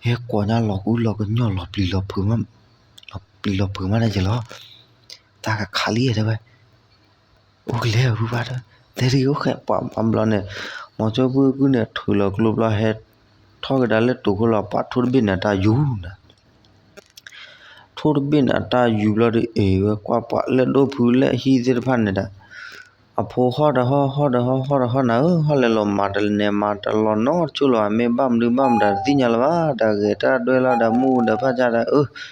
ဟဲကွၢ်ညါလီၤကူလီၤကညီလီၤပျံၤလီၤဖုးမး, လီၤပျံၤလီၤဖုးမးန့ၣ်ယလီၤ, တၢ်ကခးလံတဲဝဲ, အိၣ်ကလဲၤဖုပှၤဒီး တဲတဂ့ၤအိၣ်ဃဲပှၤဘျီန့ၣ်, မီၤဆိဖုဝံကုၢ်န့ၣ် ထုးလီၤကျိဘျီဟဲ ထီၣ်ကဒါလၢတိာ်ခိၣ်လီၤ ပှၤထိၣ်တဘ့ၣ်န့ၣ် အတၢ်ယူၤနၤ ထိၣ်တဘ့ၣ်န့ၣ် အတၢ်ယူၤဘျီဒီး အ့ၣ်ဝဲကွၢ်ပှၤလၢဒိၣ်ဖုလၢအဟံၣ်သ့ၣ်တဖၣ်န့ၣ်ဒီး အဖိဟီၣ်ဒီးဟီၣ် ဟီၣ်ဒီးဟီၣ် ဟီၣ်ဒီးဟီၣ်နၤဧၢ, ဟီၣ်လဲၤလီၤမၤတလဲၤမၤတလီၤနီတကၠိလၢၤဘၣ်, မ့ၢ်ဘၣ်မနုၤဘၣ်မတၤတသ့ၣ်ညါလၢၤဘၣ်, ဒီးဂဲၤတၢ်ဒွဲလီၤဒီးမုၢ်ဒီးဖၣ်ကၢ်ဒီး အၢ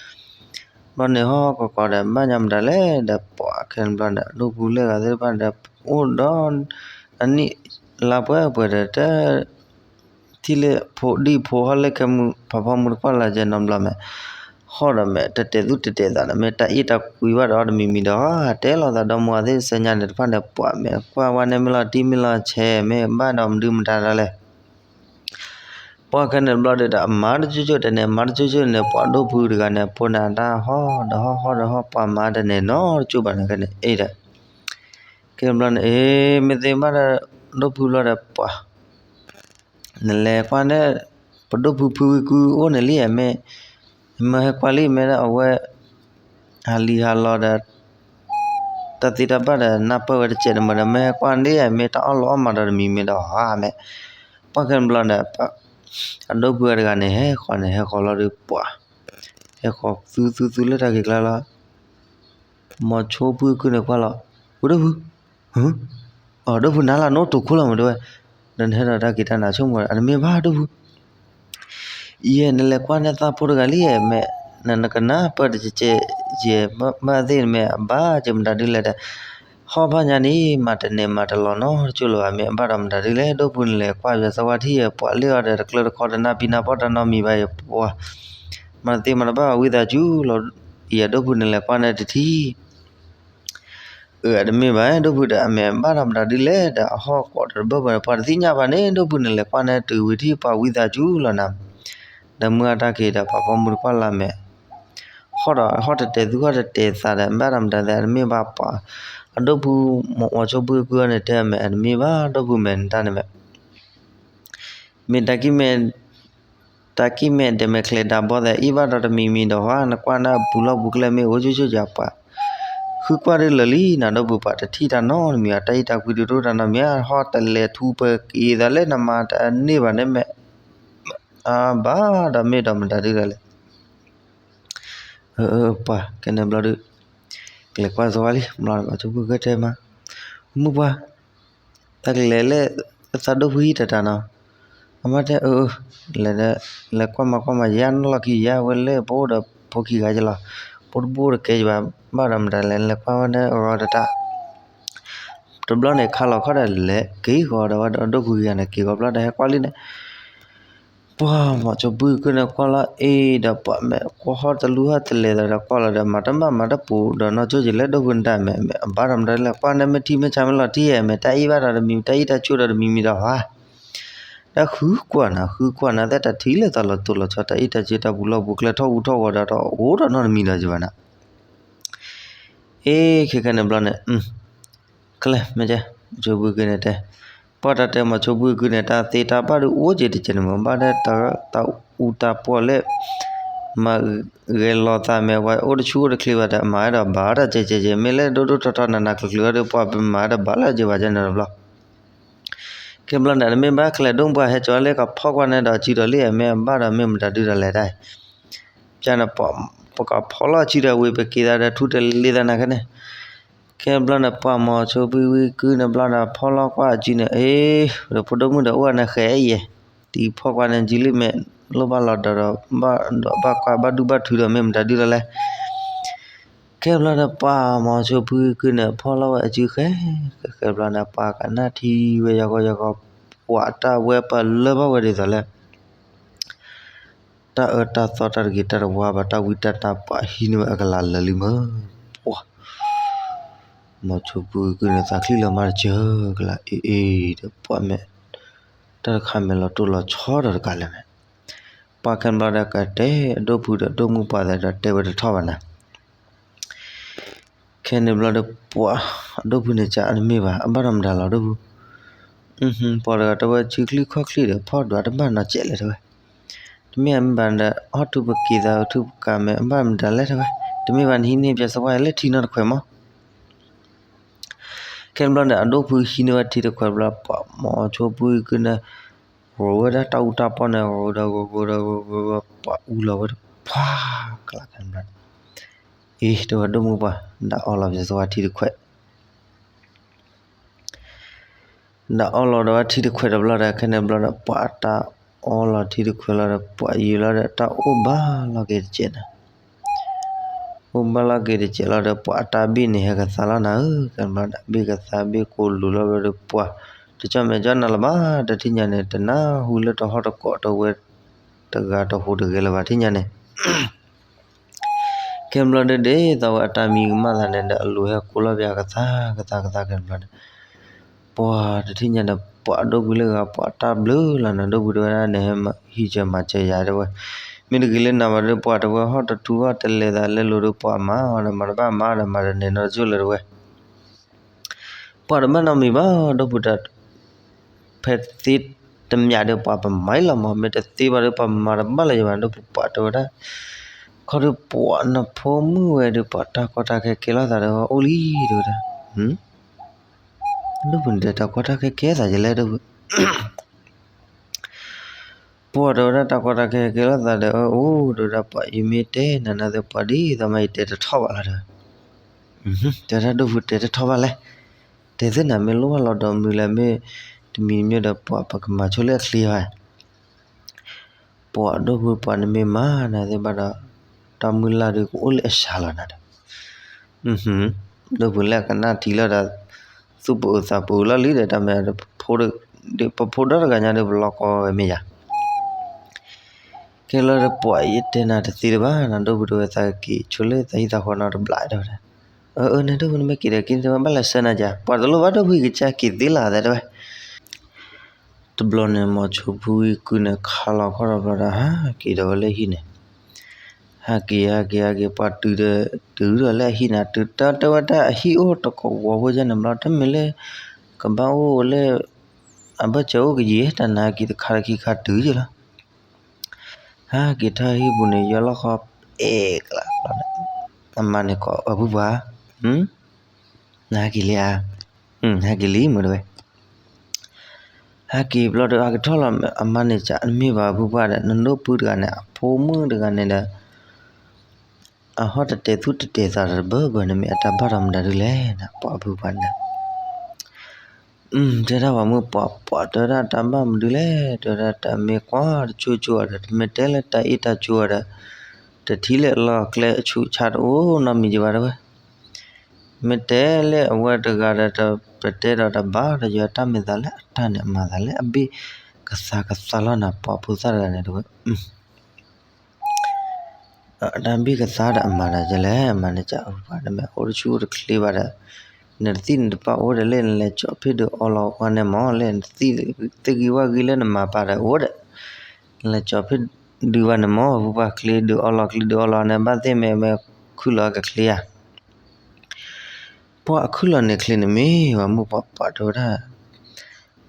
ဘျီန့ၣ်ဟီၣ်ကီးကီးဒီး ဘၣ်ညါမတၤလဲၣ်ဒီး ပှၤခဲန့ၣ်ဘျီန့ၣ် ဒိၣ်ဖုလၢဂၤသ့ၣ်တဖၣ်ဒီး အိၣ်ဒီး အနံၣ်လါပှဲၤပှဲၤဒီး တ ထံၣ်လၢဖိဒံၣ်ဖိဟီၣ်လၢခဲမုၢ် ဖးဖီမုၢ်တကွၢ်လၢကဲနီတဘျီမဲာ်, ဟီၣ်ဒီးမဲာ် တတဲာ်သူၣ်တတဲာ်သးဒီး မ့ၢ်တၢ်အ့ၣ်တၢ်ကွံဘၣ်ဒီး တမံၤမံၤဒီး တဲလီၤသးဒီမါဝၤသ့ၣ်စဲညါန့ၣ်တဖၣ်န့ၣ် ပှၤမဲာ်ကွၢ်ဝဲန့ၣ်မ့ၢ်လီၤတံၢ်မ့ၢ်လီၤဆဲး မ့ၢ်ဘၣ်ဒီးမနုၤမတၤဒီးလဲၣ် ပှၤခဲန့ၣ်ဘျီဒီး အမၤတကၠိကၠိတန့ၣ် မၤတကၠိကၠိန့ၣ် ပှၤဒိၣ်ဖုတဂၤန့ၣ် ဖိန့ၣ်အတၢ်ဟီၣ်ဒီးဟီၣ် ဟီၣ်ဒီးဟီၣ် ပှၤမၤတန့ၢ်နီတကၠိဘၣ်န့ၣ် ခဲန့ၣ်အ့ၣ်ဒီး ခဲဘျီန့ၣ် အ့ၣ် မ့ၢ်သ့ဘၣ်ဒီး ဒိၣ်ဖုဘျီဒီးပှၤ နလဲၤကွၢ်န့ၣ် ပဒိၣ်ဖုဖုဝံကုၢ်အိၣ်န့ၣ်လံ မ့ၢ် မ့ၢ်ဟဲကွၢ်လံ မ့ၢ်ဒၣ်အဝဲ ဟးလံၤဟးလီၤဒီး တၢ်သ့တၢ်ဘၣ်ဒီး နၢ်ပၢၢ်ဝဲတစဲးတမုာ်ဒီး မ့ၢ်ဟဲကွၢ်န့ၣ် မ့ၢ်တၢ်အီၣ်လီၤအီၣ်မးဒီးတမံၤမ့ၢ်ဒီး မ့ၢ် ပှၤခဲန့ၣ်ဘျီန့ၣ် အဒိၣ်ဖုတဂၤန့ၣ် ဟဲဃီၤန့ၣ် ဟဲဃီၤလီၤဒီးပှၤ ဟဲဃီၤသူသူသူလၢတၢ်ဂ့ၢ်ကျါလီၤ မီၤဆိဖုကုၢ်န့ၣ်ကွၢ်လီၤ ဝဲဒိၣ်ဖု အဒိၣ်ဖုနၤလၢနအိၣ်တိာ်ခိၣ်လီၤမးတဲဝဲ, ဒီးနဟဲဒီးတၢ်က့ၤတၢ်နၤဆိကမိၣ် အတမ့ၢ်ဘၣ်ဒိၣ်ဖု, ယဲၢ်နလဲၤကွၢ်န့ၢ်သးဖိတဂၤလံ မ့ၢ် နကနၢ်ပၢၢ်တကဲးကဲး ယဲၢ်မ့ၢ်သ့ၣ်နမ့ၢ်အဘၣ်ကဲမတၤဒ်လဲၣ်ဒီး, ဟီၣ်ဘၣ်ညါန့ၣ် မၤတနဲၣ်မၤတလီၤနီတကၠိၢ်လၢၤဘၣ်, မ့ၢ်အဘၣ်ဒီးမတၤဒုလဲၣ်, ဒိၣ်ဖုနလဲၤကွၢ်ယၤစၢၤဝါထံၣ်ယဲ ပှၤလ့ၣ်အီၤဒီးတကျၢတခီတနၢ်ပံနၢ်ပီၢ်တၢ်နီတမံၤဘၣ်ယဲပှၤ, မၤတသ့မၤတဘၣ်ဝံသးစူၤလီၤ, ယဲဒိၣ်ဖုနလဲၤကွၢ်န့ၣ်တထံၣ် အၢ အတမ့ၢ်ဘၣ် ဒိၣ်ဖုဒီး အမဲာ်ဘၣ်ဒီးမတၤဒုလဲၣ်ဒီး အဟီၣ်ကိးတဘၢၣ်ဘၣ်ဒီး ပှၤတသ့ၣ်ညါဘၣ်န့ၣ် ဒိၣ်ဖုနလဲၤကွၢ်န့ၣ် တုၤဝံၤထံၣ်ပှၤဝံသးစူၤလီၤနၤ, ဒီးမုၢ်အတၢ်က့ၤဒီး ပှၤပိာ်မုၣ်တကွၢ်လၢအမဲာ် ဟီၣ်ဒီးဟီၣ်တတဲာ်သူၣ်ဟီၣ်တတဲာ်သးဒီး ဘၣ်ဒီးမတၤဒု အတမ့ၢ်ဘၣ်ပှၤ, အဒိၣ်ဖု မီၤဆိဖုကုန့ၣ်တဲအမဲာ် အတမ့ၢ်ဘၣ် ဒိၣ်ဖုမဲာ်နတၢ်န့ၣ်မဲာ် မ့ၢ်တၢ်ကံၣ်မဲာ်, တၢ်ကံၣ်မဲာ်ဒဲးမဲာ်ချဲးဒၣ်ဘီသဲး အံၣ်ဘၣ်ဒီးတမံၤမံၤဒီးဟါ နကွၢ်နၢ်ပူၤလီၢ်ပူၤကျဲမ့ၢ်အိၣ်ဆိဆိယၤပှၤ, ဃုကွၢ်ဒုလၢာ်လံ နဒိၣ်ဖုပှၤတထံၣ်တၢ်နီတမံၤ အတၢ်အံၣ်တၢ်ကွံဒုတအိၣ်တၢ်နီတမံၤ ဟီၣ်တလဲၤထူပက့ၤသးလၢနမၤတန့ၢ်ဘၣ်န့ၣ်မဲာ်, အဘၣ်ဒီးမ့ၢ်ဒီးမတၤဒုလဲၣ် ပှၤကဲန့ၣ်ဘျီဒု ကလဲၤကွၢ်စၢၤဝါလံ ဘျီဒီးမီၤဆိဖုကတဲမး, မုၢ်ပှၢ်, တၢ်ကလဲၤလၢသးဒိၣ်ဖုဟံၣ်တတၢ်နီၤ, အမါတဲအၢ, လဲၤ, လဲၤကွၢ်မၤကွၢ်မၤ ယါနီၢ်လီၢ်ခံ ယါဝဲလၢပအိၣ်ဒီးဖိခံဂၤကလီၤ, ဖိတဘိတကဲယဘၣ်, ဘၣ်ဒီးမတၤလဲၣ် လဲၤကွၢ်ဝဲန့ၣ်အဂီၢ်တတၢ် တဘျီန့ၣ် ခါလီၤခီဒီးလဲၤက့ၤဃီဒီးဝဲဒီးဒိၣ်ဖုက့ၤဂၤန့ၣ် က့ၤဃီဘျီဒီးဟဲကွၢ်လံန့ၣ် ပှၤမီၤဆိဖုကုန့ၣ်ကွၢ်လီၤအ့ၣ်ဒီးပှၤမဲာ်ကွၢ်ဟီၣ်တလူဟီၣ်တလဲၤသးဒီးကွၢ်လီၤဒီး မၤတဘၣ်မၤတပူၤဒီးနီၢ်ကၠိက့ၤလၢဒိၣ်ဖုနတၢ်မဲာ် မဲာ်အဘၣ်ဒီးမတၤလဲၣ် ကွၢ်န့ၣ်မ့ၢ်ထံမ့ၢ်ဆါမ့ၢ်လီၤထံဧါ မဲာ်တၢ်အံၣ်ဘၣ်ဒီးတမံၤ တၢ်အံၣ်တၢ်ဆိဒီးတမံၤမံၤဒီးဟါ တၢ်ဃုကွၢ်နၤ ဃုကွၢ်နၤ သဲတၢ်ထံၣ်လၢသးလီၤတိၢ်လီၤဆီ တၢ်အံၣ်တၢ်ဆိတၢ်ပူၤလီၢ်ပူၤကျဲထီၣ်ဟူးထီၣ်ဂီၤဒီးတအိၣ်ဒီးနီတမံၤဒီးယဘၣ်နၤ အ့ ခဲခဲန့ၣ်ဘျီန့ၣ် ကလဲၤမ့ၢ်ကဲ ဆိဖုကုန့ၣ်တဲ ပှၤတၢ်တဲမီၤဆိဖုကုန့ၣ် တၢ်သ့တၢ်ဘၣ်ဒုးအိၣ်က့ၤတကဲးန့ၣ်မ့ၢ် ဘၣ်ဒၣ်တၢ်အူတၢ်ပှီၢ်လၢ မၤဂဲၤလီၤသးမဲာ်ဝဲအိၣ်တဆူၣ်အိၣ်တချ့ဘၣ်ဒီး မၤဝဲဒီးဘၣ်တၢ်ကဲးကဲးကဲး မ့ၢ်လၢဒိၣ်ဒိၣ်ထီထီနးနးကျၢၤကျၢၤဒီး ပှၤပမၤဒီးဘၣ်လၢက့ၤဘၣ်ကဲန့ၣ်တဘျီ ခဲဘျီန့ၣ် တမ့ၢ်ဘၣ် ခဲလၢာ်ဒိၣ်ပှၤဟဲကၠီလၢကဖီၣ်ကွၢ်န့ၣ်ဒီး စုဒီးလံ အမဲာ်ဘၣ်ဒီးမ့ၢ်မတၤဒုဒီးလဲၤတၢ် ပျဲန့ၣ် ပကဖီၣ်လီၤစုဒီးဝံၤ ပက့ၤသးဒီးထူတလ့သးနၤခဲန့ၣ် ခဲဘျီန့ၣ် ပှၤမီၤဆိဖုကုန့ၣ်ဘျီဒီး ဖီၣ်လီၤကွၢ်အစုန့ၣ် အ့ ဒီးဖိဒိၣ်မုၣ်ဒီးအိၣ်အနၢ်ဃဲၤအံၤ တံၤဖီၣ်ကွၢ်န့ၣ် စုလံမဲာ် လိၣ်ဘၣ်လီၤဒီး ဘၣ်ဒီးဘၣ်ကွၢ်ဘၣ်ဒူဘၣ်ထူဒီးမ့ၢ်မတၤဒုလီၤလဲၣ် ခဲဘျီဒီး ပှၤမီၤဆိဖုကုန့ၣ် ဖီၣ်လီၤဝဲအစုဃဲ ဃဲဃဲဘျီန့ၣ် ပှၤကနၣ်ထံဝဲယီၤကီယီၤကီ ပှၤတၢ်ဝဲပလၢဘၣ်ဝဲဒ်သိးလၢ တၢ်အၢတၢ်သီတၢ်တဂ့ၤတၢ်တဝါဘၣ် တၢ်ဝံတၢ်နါ ပှၤဟံးန့ၢ်ဝဲအကလၤလၢာ်လံမး ပှၤ မီၤဆိဖုကုန့ၣ် သးချံလီၤမးတစၢၤကလး အ့အ့ဒီးပှၤမဲာ် တၢ်တခါမဲာ်လီၤတိၢ်လီၤဆီဒီးတကးလဲၣ်န့ၣ် ပှၤခဲဘျီဒီးကတဲအဒိၣ်ဖုဒီးဒိၣ်မုၣ်ပှၤသးဒီးတဲဝဲတထီၣ်ဘၣ်နၤ ခဲန့ၣ်ဘျီဒီးပှၤ အဒိၣ်ဖုန့ၣ်ကၢ်အတမ့ၢ်ဘၣ် အဘၣ်ဒီးမတၤလီၤဒိၣ်ဖု ပှၤတဂၤတဲဝဲ ဆံချံခီၣ်ချံဒီး ဖီၣ်ဒွးတဘၣ်နီတစဲးလဲၣ်တဲဝဲ တမ့ၢ်အမ့ၢ်ဘၣ်ဒီး ဟီၣ်ထူပက့ၤသးထူပကၤမဲာ် အဘၣ်မတၤလဲၣ်တဲဝဲ တမ့ၢ်ဘၣ်နဟံးန့ၢ်ပျဲစဝါလၢထံနီတခွဲးမး ခဲဘျီန့ၣ် အဒိၣ်ဖုဟံးန့ၢ်ဝဲထံတခွဲးဘျီ ပှၤမီၤဆိဖုကုန့ၣ် ရိၤဝဲဒၣ်တၢ်အူတၢ်ပီၢ်န့ၣ် ရိၤဒီးရိၤဒီးရိၤ ပှၤအူလီၤဝဲတပှၢ်ကလးခဲဘျီန့ၣ် အ့ တဲဝဲဒိၣ်မုၣ်ပှၤ ဒၣ်အီလီၤပျဲစဝါထံတခွဲး ဒၣ်အီလီၤဒီးဝဲထံတခွဲးတဘျီဒီး ခဲန့ၣ်ဘျီဒီး ပှၤအတၢ်အီလီၤထံတခွဲးလီၤဒီး ပှၤယံာ်လီၤဒီး တၢ်အိၣ်ဘၣ်လီၤက့ၤတစဲးန့ၣ် အိၣ်ဘၣ်လီၤက့ၤတစဲးလီၤဒီး ပှၤအတၢ်ဘ့ၣ်န့ၣ်ဟဲကသါလီၤနၤဧၢ ကဲဘျီဒီး ဘ့ၣ်ကသါဘ့ၣ်ကိးလူၤလီၤဘျီဒီး ပှၤတကၠီၣ်မဲာ်ကၠီၣ်နၤလၢၤဘၣ် တထံၣ်ညါန့ၣ် တနၢ်ဟူလၢတဟီၣ်တကိးတဝဲ တဂၤတဟူးတဂဲၤလၢၤဘၣ် ထံၣ်ညါန့ၣ် ခဲဘျီဒ်ဒ်သိးဝဲအတၢ်မံကမၣ်သးန့ၣ်ဒီး အလူၤဟဲကိးလီၤပှၤကသါကသါကသါခဲဘျီန့ၣ် ပှၤတထံၣ်ညါန့ၣ် ပှၤဒိၣ်ဖုလၢဂၤ ပှၤတၢ်ဘျုးလီၤန့ၣ် ဒိၣ်ဖုတဲဝဲဒၣ်န့ၣ် ဟဲဟံးစၢၤမၤစၢၤယၤတဲဝဲ မ့ၢ်တဂ့ၤလၢနၤဘၣ်ဒီး ပှၤတဲဝဲဟီၣ်တထူဟီၣ်တလဲၤသးလဲၤလိၤဒီး ပှၤမၤအီၤဒီး မၤတဘၣ်မၤဒီး မၤတန့ၢ်နီတကၠိၢ်လၢၤတဲဝဲ ပှၤတဘၣ်နီတမံၤဘၣ် ဒိၣ်ဖုတၢ် ဖဲသ့တမံၤဒီး ပှၤပမၤအံၤလီၤမး မ့ၢ်တသ့ဘၣ်ဒီး ပှၤမၤတဘၣ်လၢၤယဘၣ် ဒိၣ်ဖုပှၤတဲဝဲဒၣ် ခီဒီးပှၤနဖိမုၣ်ဝဲဒီး ပှၤတၢ်ကီတၢ်ခဲကဲလိာ်သးဒီးအိၣ်လံ တဲဝဲဒၣ် ဒိၣ်ဖုန့ၣ်တဲတၢ်ကီတၢ်ခဲကဲသးယလဲၣ် ဒိၣ်ဖု ပှၤတဲဝဲဒၣ်တၢ်ကီတၢ်ခဲကဲလိာ်သးဒီးအိၣ် တဲဝဲဒၣ်ပှၤယမ့ၢ်တဲနၤနၤသ့ၣ်ပှၤဒ်သိးမး ယတဲတထီၣ်ဘၣ်လီၤတဲဝဲ တဲဝဲဒၣ်ဒိၣ်ဖုတဲတထီၣ်ဘၣ်လဲၣ် တဲသ့ၣ်နၤမ့ၢ်လိၣ်ဘၣ်လီၤဒီးမုၢ်လၢမ့ၢ် တမံၤမ့ၢ်ဒီးပှၤပကမၤဆိလၢအချ့ဘၣ် ပှၤဒိၣ်ဖုပှၤနမ့ၢ်မၤနၤသ့ၣ်ဘၣ်ဒီး တၢ်မုၢ်လၢ်ဒုးကအိၣ်လၢအစှၤလီၤနၤဒီး ဒိၣ်ဖုလၢအကနၣ်ထံလီၤဒီး သူၣ်ပအုးသးပအုးလီၤလံဒီး တၢ်မ့ၢ် ပဖိဒီတဂၤညါဒီး ပလီၤကီဝဲမ့ၢ်ယၤ ကဲလၢပှၤ ယတဲနၤတသ့တဘၣ် နဒိၣ်ဖုဒိၣ်ဝဲသးက့ၤဆိလၢသးဟံၣ်သးဃီနီတဘျီဒီး အၢ နဒိၣ်ဖု နမ့ၢ်က့ၤဒီးက့ၤ နတဘၣ်လဲၤဆှၢနၤကၠး ပှၤတလိၣ်ဘၣ်ဒိၣ်ဖု ယကစၢ်က့ၤသ့လီၤသးတဲဝဲ တဘျီန့ၣ် မီၤဆိဖုကုန့ၣ် ခးလီၤခီၣ်ဒီးဘျီဒီး ဟးက့ၤဒီးဝဲလၢဟံၣ်န့ၣ် ဟဲက့ၤ ဟဲက့ၤ ဟဲက့ၤ ပှၤတုၤဒီး တုၤဒီးလၢအဟံၣ်န့ၣ် တုၤတၢ်တဲဝဲတၢ်အဟံၣ်အိၣ်တကဝီၤဖိယဲန့ၣ်ဘျီ တမ့ၢ်လၢ ကဘၣ်အိၣ်လၢ အဘၢၣ်စၢၤအိၣ်ကယံၤ တၢ်နဟဲက့ၤတခါတခံခါတုၤယလီၤ ဟဲက့ၤထီၣ်ဟံၣ်ပူၤန့ၣ် ယီၢ်လီၢ်ဃီအဲၣ်ကလးဘျီဒီး အမါန့ၣ်ကိးအပုၢ်ပှၢ် နဟဲက့ၤလံဧါ ဟဲက့ၤလံမ့ၢ်တဝဲ ဟဲက့ၤဘျီဒီး ဟဲက့ၤထီၣ်လီၤ အမါန့ၣ်ကမ့ၢ်ဘၣ်အပုၢ်ပှၢ်ဒီး နဒိၣ်ဖုတဂၤန့ၣ် အဖိမုၣ်တဂၤန့ၣ်ဒီး အဟီၣ်တတဲာ်သူၣ်တတဲာ်သးဒီးတဘၢဘၢန့ၣ် မ့ၢ်အတၢ်ဘၣ်ဒီးမတၤဒုလဲၣ်န့ၣ် ပှၤအပုၢ်ပှၢ်န့ၣ် တဲဒၣ်ပှၤမုၣ်ပှၢ်ပှၢ် တဲဒၣ်တၢ်ဘၣ်မနုၤလဲၣ် တဲဒၣ်တၢ်မ့ၢ်ကွၢ်တကၠိကၠိဒီး တမ့ၢ်တဲလၢတၢ်အ့ၣ်တၢ်ကၠိဒီး တထံၣ်လၢအလီၢ်အကျဲအဆူးအဆါတအိၣ်နီတမံၤယဘၣ်တဝဲ မ့ၢ်တဲလၢအဝဲတဂၤဒီး ပတဲဒီးတဘၣ်ဒီး ယတၢ်မ့ၢ်သးလၢအတၢ်န့ၣ် အမၤသးလၢအဘ့ၣ်ကသါကသါလီၤနၤ ပှၤဖိသၣ်တဂၤန့ၣ်တဝဲ တၢ်ဘ့ၣ်ကသါဒီးအမၤတၢ်ကလဲၣ် အမၤန့ၣ်ကပှၤတမ့ၢ်အိၣ်တဆူၣ်အိၣ်တချ့ဘၣ်ဒီး နတသံၣ်နတပၢ်အိၣ်ဒီး လၢနလဲၤကၠီဖ့ၣ်ဒုးအီလီၤဝဲန့ၣ်မ့ၢ် လၢနသံၣ်သ့ၣ်ဂံၢ်ဝၣ်ဂံၢ်လၢနမၤပာ်ဒီးအိၣ်ဒီး နလဲၤကၠီဖ့ၣ်ဒုးဘၣ်န့ၣ်မ့ၢ် ပှၤချ့ဒုးအီလီၤချ့ဒုးအီလီၤန့ၣ် ဘၣ်သ့ၣ်မ့ၢ်မ့ၢ်ခုၣ်လီၤကချ့ဧါ ပှၤအခုၣ်လီၤန့ၣ်ချ့န့ၣ်မ့ၢ် ပှၤမုၣ်ပှၢ်ပှၢ်တဲဝဲဒၣ်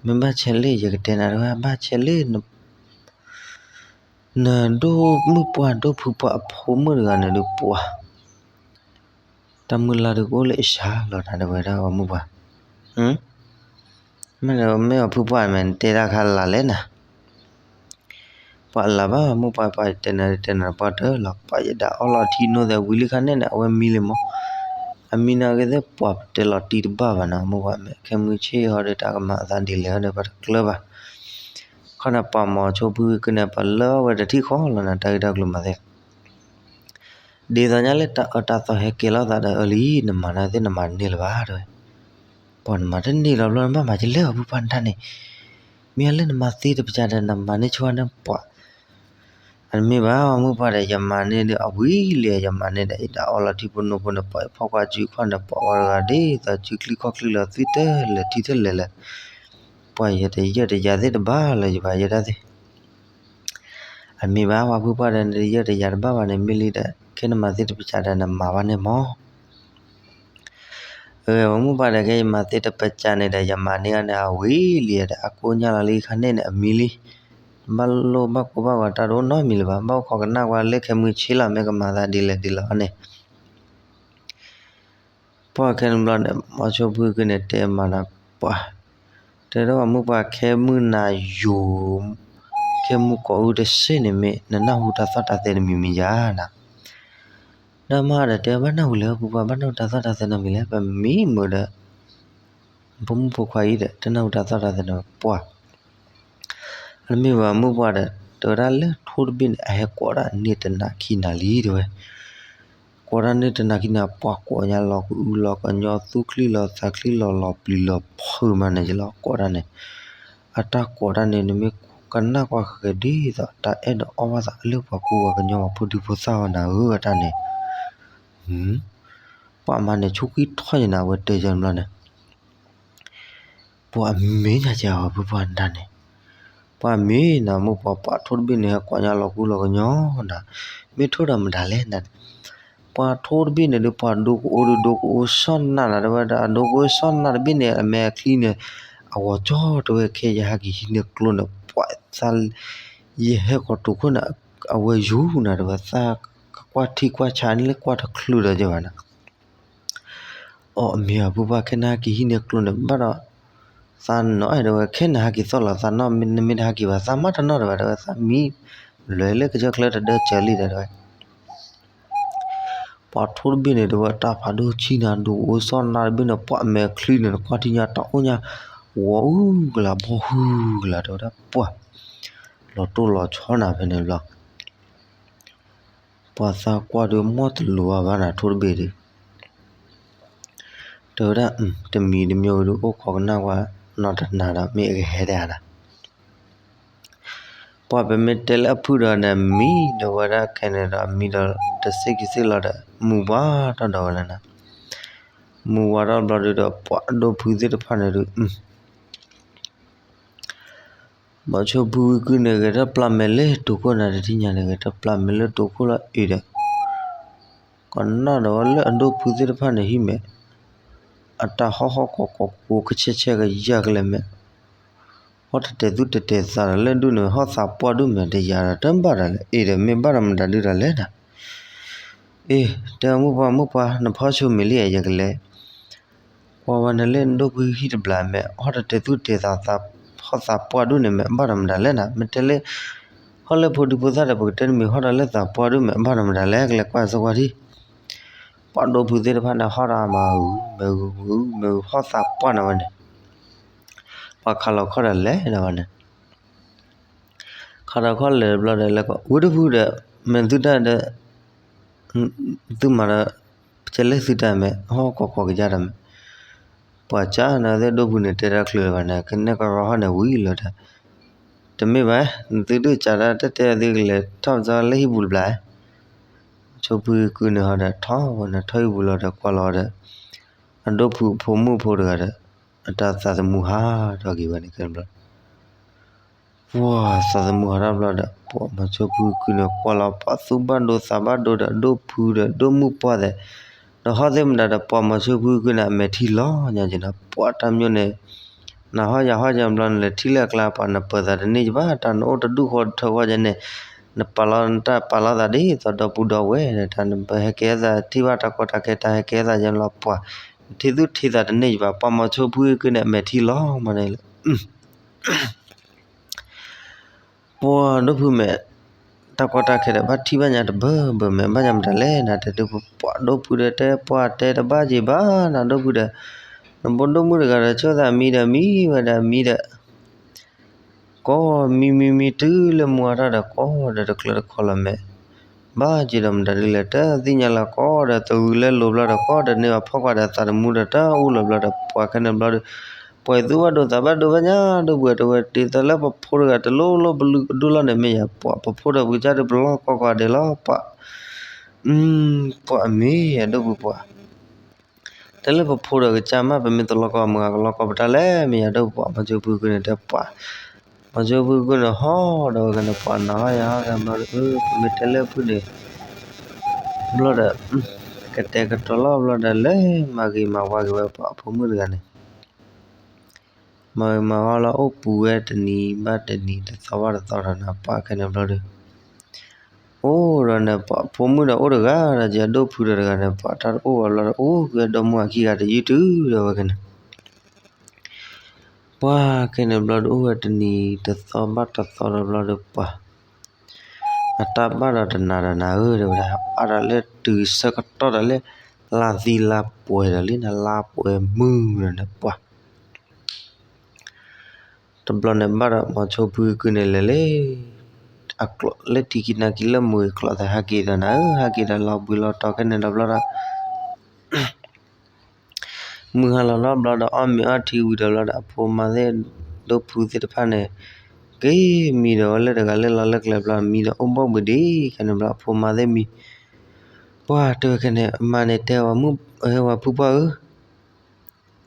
မ့ၢ်ဘၣ်ဆဲးလ့ၣ် ယကတဲနၤတဝဲ ဘၣ်ဆဲးလ့ၣ် နဒိၣ်မုၣ်ပှၢ်ဒိၣ်ဖုပှၢ်အဖိမုၣ်တဂၤန့ၣ်ဒုးပှၤ တၢ်မုၢ်လၢ်ဒုးကအိၣ်လၢအစှၤလီၤနၤတဝဲဒၣ်ပှၤမုၣ်ပှၢ် မ့ၢ်ဒီးမ့ၢ်အီၤဖုပှၢ်မ့ၢ်နတဲတၢ်ခါလၢ်လဲၣ်နၤ ပှၤလၢ်ဘၣ်မုၣ်ပှၢ်ပှၢ်တဲနၤတဲနၤပှၢ်တၢၢ်လီၤ ပှၤယဒၣ်အီလီၤထံနိသဲးဝံၤလံခါန့ၣ်န့ၣ် အဝဲမံလံမး အမံနီၢ်ကသ့ၣ်ပှၤပတဲလီၤတံၢ်တဘၣ်ဘၣ်နၤ မုၣ်ပှၢ်မ့ၢ် ခဲမုၢ်ဆ့ၣ်ဟီဒီးတၢ်ကမၤအသးဒ်လဲၣ်ဟီဒီးပှၤတကျၢၤဘၣ် ခီန့ၣ်ပှၤမီၤဆိဖုကန့ၣ် ပှၤလၢအဝဲတထံၣ်ဃီလီၤနၤ တၢ်ဂ့ၢ်တၢ်ကျိၤမၤသ့ ဒ်သိးညါလၢတၢ်အၢတၢ်သီဟဲကဲလီၤသးဒီးအၢလံ နမၤနၤသ့ၣ်နမၤတန့ၢ်လၢၤဘၣ်တဲဝဲ ပှၤနမၤတန့ၢ်လီၤဘျီ နဘၣ်မၤကလဲၣ်အီၤဖုပှၢ်နတၢ်န့ၣ် မ့ၢ်အလၢနမၤသ့တပစၢ်ဒီး နမၤန့ၢ်ဆိန့ၣ်ပှၤ အတမ့ၢ်ဘၣ် မုၣ်ပှၢ်ဒီး ယမၤန့ၢ်ဒုးအဝံၤလံ ယမၤန့ၢ်ဒီး ယဒၣ်အီလီၤထံဖိနိဖိန့ၣ် ပှၤဖီၣ်ကွၢ်စုခီၣ်န့ၣ် ပှၤဝဲတဂၤဒ်သိးစုချံခီၣ်ချံလီၤ သုတလဲၤထံတလဲၤလဲၤ ပှၤယတယၢၢ်တယၤသ့ၣ်တဘၣ်လၢၤယဘၣ်ယဲဒၣ်သ့ၣ် အမ့ၢ်ဘၣ် ပှၤဖုပှၢ်ဒီး နတယၢၢ်တယၤတဘၣ်ဘၣ်န့ၣ် မ့ၢ်လံဒီး ခဲနမၤသ့တပစၢ်ဒီးနမၤဘၣ်န့ၣ်မး အဝဲမုၣ်ပှၢ်ဒီး ခဲယမၤသ့တပစၢ်န့ၣ်ဒီး ယမၤန့ၢ်အီၤန့ၣ် အဝံၤလံဒီး အကိညၢ်လီၤလံခါန့ၣ်န့ၣ် အမံလံ ဘၣ်လိၣ်ဘၣ်ကိၢ်ဘၣ်ဂီၤတၢ်တအိၣ်နီတမံၤလၢၤဘၣ် ဘၣ်အိၣ်ခိးကနၣ်ကွၢ်လၢခဲမုၢ်ဆ့ၣ်လီၤ မ့ၢ်ကမၤသးဒ်လဲၣ်ဒ်လဲၣ်အီၤန့ၣ် ပှၢ်ခဲန့ၣ်ဘျီန့ၣ် မီၤဆိဖုကန့ၣ်တဲမၤနၤပှၢ် တဲဒၣ်ပှၤမုၣ်ပှၢ်ခဲမုၢ်နၤယိာ် ခဲမုၢ်ကိးအုၣ်တစဲးန့ၣ်မ့ၢ် နနၢ်ဟူတၢ်သီၣ်တၢ်သဲတမံၤမံၤယါနၤ ဒီးမၤဒီးတဲဘၣ်နၢ်ဟူလဲၣ် ပှၤဘၣ်နၢ်ဟူတၢ်သီၣ်တၢ်သဲနီတမံၤလဲၣ် ပမံမုာ်ဒီး ဖိမုၣ်ဖိခွါအံၤဒီး တနၢ်ဟူတၢ်သီၣ်တၢ်သဲနီပှၢ် အမ့ၢ်ဝဲမုၣ်ပှၢ်ဒီး တဲဝဲဒၣ်လၢထိၣ်တဘ့ၣ်န့ၣ် အဟဲကိးဒၣ်န့ၢ်တနၤခံနၤလံတဲဝဲ ကိးဒၣ်န့ၢ်တနၤခံနၤ ပှၤကိးညါလီၤကအုလီၤကညီ သူၣ်ချံလီၤသးချံလီၤ လီၤပျံၤလီၤဖုးမးန့ၣ်ယလီၤ ကိးဒၣ်န့ၣ် အတၢ်ကိးဒၣ်န့ၣ် နမ့ၢ်ကနၣ်ကွၢ်ဃဲၤဒ်သိး တၢ်အဲၣ်ဒိးအီၣ်ဘၣ်သးလၢပှၤကူပှၤကညီပှၤဖိဒံဖိသၣ်အီၤနၤဧၢ အတၢ်န့ၣ် ပှၤမၤန့ၣ် ဆူၣ်ကံထီၣ်ယနၤ အဝဲတဲယဲၢ်ဘျီန့ၣ် ပှၤအမ့ၢ်ညါကဲအီၤ ပှၤနတၢ်န့ၣ် ပှၤမ့ၢ်နၤ မုၣ်ပှၢ်ပှၢ်ထိၣ်တဘ့ၣ်န့ၣ် ဟဲကိးညါလီၤကူလီၤကညီနၤ မ့ၢ်ထိၣ်ဒီးမတၤလဲၣ်နၤ ပှၤထိၣ်တဘ့ၣ်န့ၣ်ဒီး ပှၤဒိကအိဒီးဒိကအိဆီၣ်နၢ်နၤ တဲဝဲဒၣ် အဒိကအိဆီၣ်နၢ်တဘ့ၣ်န့ၣ် အမဲာ်အချံန့ၣ် အဂီၤကၠီတဲဝဲ ခဲယဟဲက့ၤဟံးန့ၢ်ကျိန့ၣ် ပှၤသး ယဟဲကီၤတုၤခိၣ်န့ၣ် အဝဲယူၤနၤ တဲဝဲ သးကကွၢ်ထံကွၢ်ဆးန့ၣ်လၢကွၢ်တချုးဒီးယဘၣ်နၤ အီၣ်မ့ၢ်အပုၢ်ပှၢ် ခဲနဟဲက့ၤဟံးန့ၢ်ကျိန့ၣ် ဘၣ်ဒီး သးနီၢ်အဲၣ်တဲဝဲ ခဲနဟဲက့ၤသီၣ်လီၤသးနီၢ် နမ့ၢ်တဟဲက့ၤဘၣ် သးမၤတနီၢ်တဲဝဲ တဲဝဲ သးမံ လဲၤလၢကစၢၢ်ချၢတဒၢစၢၤလံဒီးတဲဝဲ ပှၤထိၣ်တဘ့ၣ်န့ၣ် တဲဝဲ တၢ်ဖးဒိၣ်ဆံနၤ ဒိကအိဆီၣ်နၢ်တဘ့ၣ်န့ၣ် ပှၤအမဲာ်ချံန့ၣ် နကွၢ်ထံၣ်ညါတၢ်အိၣ်ညါ ဂီၤအုကလၤဘီဟုကလၤ တဲဝဲဒၣ်ပှၤ လီၤတိၢ်လီၤဆီနၤဖဲန့ၣ်ဘျီ ပှၤသးကွၢ်ဒီး မီၢ်တလိၤဘၣ်နၤ ထိၣ်တဘ့ၣ်ဒီး တ ဒီးဝဲဒၣ် တမံၤတမံၤဝံၤဒီး အိၣ်ခိးကနၣ်ကွၢ်နီၢ်တနၤဒီး မ့ၢ်အကဟဲဒၣ်နၤ ပှၤပမ့ၢ်တဲလၢအဖုၣ်ဒီးန့ၣ် မံဒီးဝဲဒၣ်ခဲန့ၣ်ဒီး အမံဒီးတစ့ၢ်ကစ့ၢ်လီၤဒီး မုၢ်ဝါထီၣ်ဒီးဝဲလၢနၤ, မုၢ်ဝါထီၣ်ဘျီဒုဒီး ပှၤအဒိၣ်ဖုသ့ၣ်တဖၣ်န့ၣ်ဒုး မီၤဆိဖုကုန့ၣ် ဂဲၤထီၣ်ပျၢ်မဲာ်လၢတိၤခိၣ်နၤ တထံၣ်ညါန့ၣ် ဂဲၤထီၣ်ပျၢ်မဲာ်လၢတိၤခိၣ်လီၤအံၤဒီး ကနၣ်ဒီးဝဲလၢအဒိၣ်ဖုသ့ၣ်တဖၣ်န့ၣ်ဟံၣ်မဲာ် အတၢ်ဟီၣ်ဟီၣ်ကီၤကီၤကိးကဆဲးဆဲးကယၢ်ကလဲာ်မဲာ် ဟီၣ်တတဲာ်သူၣ်တတဲာ်သးဒီးလၢဒူၣ်န့ၣ် ဟီၣ်သးပှၢ်ဒူၣ်မဲာ်တယာ်ဒီးတဘၣ်ဒီးလဲၣ် အံၤဒီးမ့ၢ်ဘၣ်ဒီးမတၤဒုဒီးလဲၣ်နၤ အ့ တဲအီၤမုၣ်ပှၢ် မုၣ်ပှၢ် နဖီၣ်ဆိမံၤလံယကလဲၤ ကွၢ်ဝဲနၤလၢနဒိၣ်ဖုဟံၣ်တဘျီမဲာ် ဟီၣ်တတဲာ်သူၣ်တဲာ်သး ဟီၣ်သးပှၢ်ဒူၣ်န့ၣ်မဲာ် ဘၣ်ဒီးမတၤလဲၣ်နၤ မ့ၢ်တဲလၢ ဟီၣ်လၢဖိဒံဖိသၣ်ဒီး ပကတဲတမံၤဟီၣ်ဒီးလၢသးပှၢ်ဒူၣ်မဲာ် ဘၣ်ဒီးမတၤလဲၣ် ကလဲၤကွၢ်စၢၤကွၢ်ထံၣ် ပှၤဒိၣ်ဖုသ့ၣ်တဖၣ်န့ၣ် ဟီၣ်ဒီးမၤဂုၤမ့ၢ်ဂုၤမ့ၢ်ဂုၤ ဟီၣ်သးပှၢ်နၤဝဲန့ၣ် ပှၤခးလီၤခီၣ်ဒီးလဲၤဒီးဝဲန့ၣ် ခးဒီးခီၣ်လဲၤတဘျီဒီး လဲၤကွၢ်ဝံတဖုဒီး မ့ၢ်သုတၢ်ဒီး သုမၤဒီး ကဲလၢသုတၢ်မဲာ် ဟီၣ်ကီၤကီၤကယၢ်ဒီးမဲာ် ပှၤကၢ်နၤသ့ၣ်ဒိၣ်ဖုန့ၣ် တဲတၢ်ချုးလၢၤဘၣ်န့ၣ် ကနဲၣ်ကရီဟီၣ်န့ၣ်ဝံၤလီၤဒီး တမ့ၢ်ဘၣ် နသုဒုးကးတၢ်တဲတဲသုကလဲၤထီၣ်ပသီလၢဟံၣ်ပူၤတဘျီ ဆိဖုကုန့ၣ်ဟီဒီး ထီၣ်ဝဲန့ၣ်ထီၣ်ဟံၣ်ပူၤလီၤဒီးကွၢ်လီၤဒီး အဒိၣ်ဖုအဖိမုၣ်ဖိတဂၤဒီး အတၢ်သးသမူဟးထီၣ်က့ၤဝဲန့ၣ်ခဲန့ၣ်ဘျီ ပှၤသးသမူဟးထီၣ်ဘျီဒီး ပှၤမီၤဆိဖုကုန့ၣ် ကွၢ်လီၤပှၤသူၣ်ဘၣ်ဒိသးဘၣ်ဒိဒီး အဒိၣ်ဖုဒီးဒိၣ်မုၣ်ပှၢ်သဲး ဒီးဟီၣ်သ့ၣ်မတၤဒီး ပှၤမီၤဆိဖုကုန့ၣ် အမဲာ်ထံလီၤညါက့ၤနီၤ ပှၤတၢ်မျိၣ်န့ၣ် နဟီၣ်ယၤဟီၣ်ယၤဘျီန့ၣ် လဲၤထံၣ်လၢအကျါ ပှၤနပၢၤသးတန့ၢ်ယဘၣ် တၢ်နအိၣ်တဒူၣ်ဃီတထၢဃီယဲန့ၣ် နပာ်လီၤနတၢ်ပာ်လီၤသးဒ်သိးဒီပုၢ်ဒီဝဲၢ်ဒီး တၢ်နဟဲကဲသးထံၣ်ဘၣ်တၢ်ကီတၢ်ခဲ တၢ်ဟဲကဲသးယဲန့ၣ်လီၤ ပှၤ နထံၣ်သူၣ်ထံၣ်သးတန့ၢ်ယဘၣ် ပှၤမီၤဆိဖုကုန့ၣ် အမဲာ်ထံလီၤမးန့ၣ်လီၤ ပှၤဒိၣ်ဖုမဲာ် တၢ်ကီတၢ်ခဲဒီးဘၣ်ထံၣ်ဘၣ်ညါတဘၢဘၢမဲာ် ဘၣ်ညါမတၤလဲၣ်နၤ တဲဒိၣ်ဖု ပှၤဒိၣ်ဖုဒီးတဲ ပှၤတဲတဘၣ်က့ၤဘၣ်နၤ ဒိၣ်ဖုဒီး နဘိဒိၣ်မုၣ်တဂၤဒီး ဆိၣ်သးမံဒီးမံဝဲဒၣ်မံဒီး ကိးမံမံမံတုၤလၢမုၢ်အါထီၣ်ဒီး ကိးဒီးတကျၢၤတခီလီၤမဲာ် ဘၣ်က့ၤဒီးမတၤဒ်လဲၣ် တသ့ၣ်ညါလၢၤ ကိးဒီးတဂုၤလၢလိၤဘျီဒီး ကိးဒီးန့ၢ်အဖီၣ်ကွၢ်ဒီးသးသမူဒီးတၢ်အိၣ်လီၤဘျီဒီး ပှၤခဲန့ၣ်ဘျီဒီး ပှၤသူၣ်ဘၣ်ဒိသးဘၣ်ဒိဘၣ်ညါ ဒိၣ်ဖုတဝဲ ဒ်သိးလၢပဖိတဂၤတလိၣ်လိၣ်ပလုၢ်ပဒိၣ်လီၤန့ၣ်မ့ၢ်ယၤ ပှၤပဖိဒီးပကစၢ်ဒုးပလီၢ်ကီၢ်ကီၢ်ဒဲးလီၤ ပှၤ ပှၤအမ့ၢ်ယၤဒိၣ်ဖုပှၤ တဲလၢပဖိဒီးကစၢ်မး ပမ့ၢ်တလီၢ်ကီၢ်မုၢ်ဂၤကလီၢ်ကီၢ်ပတၢ်လဲၣ် မ့ၢ်ယၤဒိၣ်ဖုပှၤ မီၤဆိဖုကုန့ၣ်တဲပှၤ မီၤဆိဖုကုန့ၣ်ဟီၣ်ဒီးဝဲကန့ၣ် ပှၤနၤဟီၣ်ယၤဟီၣ်ကဘျီဒီး ပမ့ၢ်တဲလၢဖုန့ၣ် ဘျီဒီး ကတဲာ်ကတီၤလီၤဘျီဒီး လဲၤမၤဂ့ၤမၤဝါက့ၤဝဲပှၤအဖိမုၣ်တဂၤန့ၣ် မၤဂ့ၤမၤဝါလီၤ အိၣ်ပူၤဝဲတနံၤဘၣ်တနံၤ တသီဘၣ်တသီဒီးနၤ ပှၤခဲန့ၣ်ဘျီဒီး အိၣ်ဒီးန့ၣ် ပှၤဖိမုၣ်ဒီးအိၣ်တဂၤဒီး ယဒိၣ်ဖုဒီးတဂၤန့ၣ် ပှၤတၢ်တအိၣ်ဘၣ်ဘျီဒီး အိၣ်က့ၤဒီမါအခံဂၤတယုၢ်တုၤဒီးဝဲကန့ၣ် ပှၤခဲန့ၣ်ဘျီဒီးအိၣ်ဝဲတနံၤတသီဘၣ်တသီဒီးဘျီဒီးပှၤ အတၢ်ဘၣ်ဒီးတနၤဒီးနၤဧၢ တဲဝဲဒၣ် ဘၣ်ဒီးလၢတုၤဆၢကတီၢ်ဒီးလၢ လါသံလါပှဲၤဒီးလံနၤ လါပှဲၤမုၢ်ဒီးန့ၣ်ပှၤ တဘျီန့ၣ်ဘၣ်ဒီး မီၤဆိဖုကုန့ၣ်လဲၤလၢ အကျိးလၢထံခံနါခံလၢမုၢ်ဂ့ၤကျိးသးဟဲက့ၤဒီးနၤဧၢ ဟဲက့ၤဒီးလီၤဘှံးလီၤတီၤခဲန့ၣ်ဒီးဘျီဒီး မုၢ်ဟါလီၤလီၤဘျီဒီး အီၣ်မ့ၤအီထံဝံၤဒီးဘျီဒီး အဖိမါသ့ၣ် ဒိၣ်ဖုသ့ၣ်တဖၣ်န့ၣ် က့ၤမံဒီးဝဲလၢတဂၤလၢလီၤလၢကျဲဘျီ မံဒီးအိၣ်ဘီၣ်ဘှံးဒံးခဲန့ၣ်ဘျီ အဖိမါသ့ၣ်မံ ပှၤတဲဝဲခဲန့ၣ် အမါန့ၣ်တဲဝဲ ဝဲဖုပှၢ်ဧၢ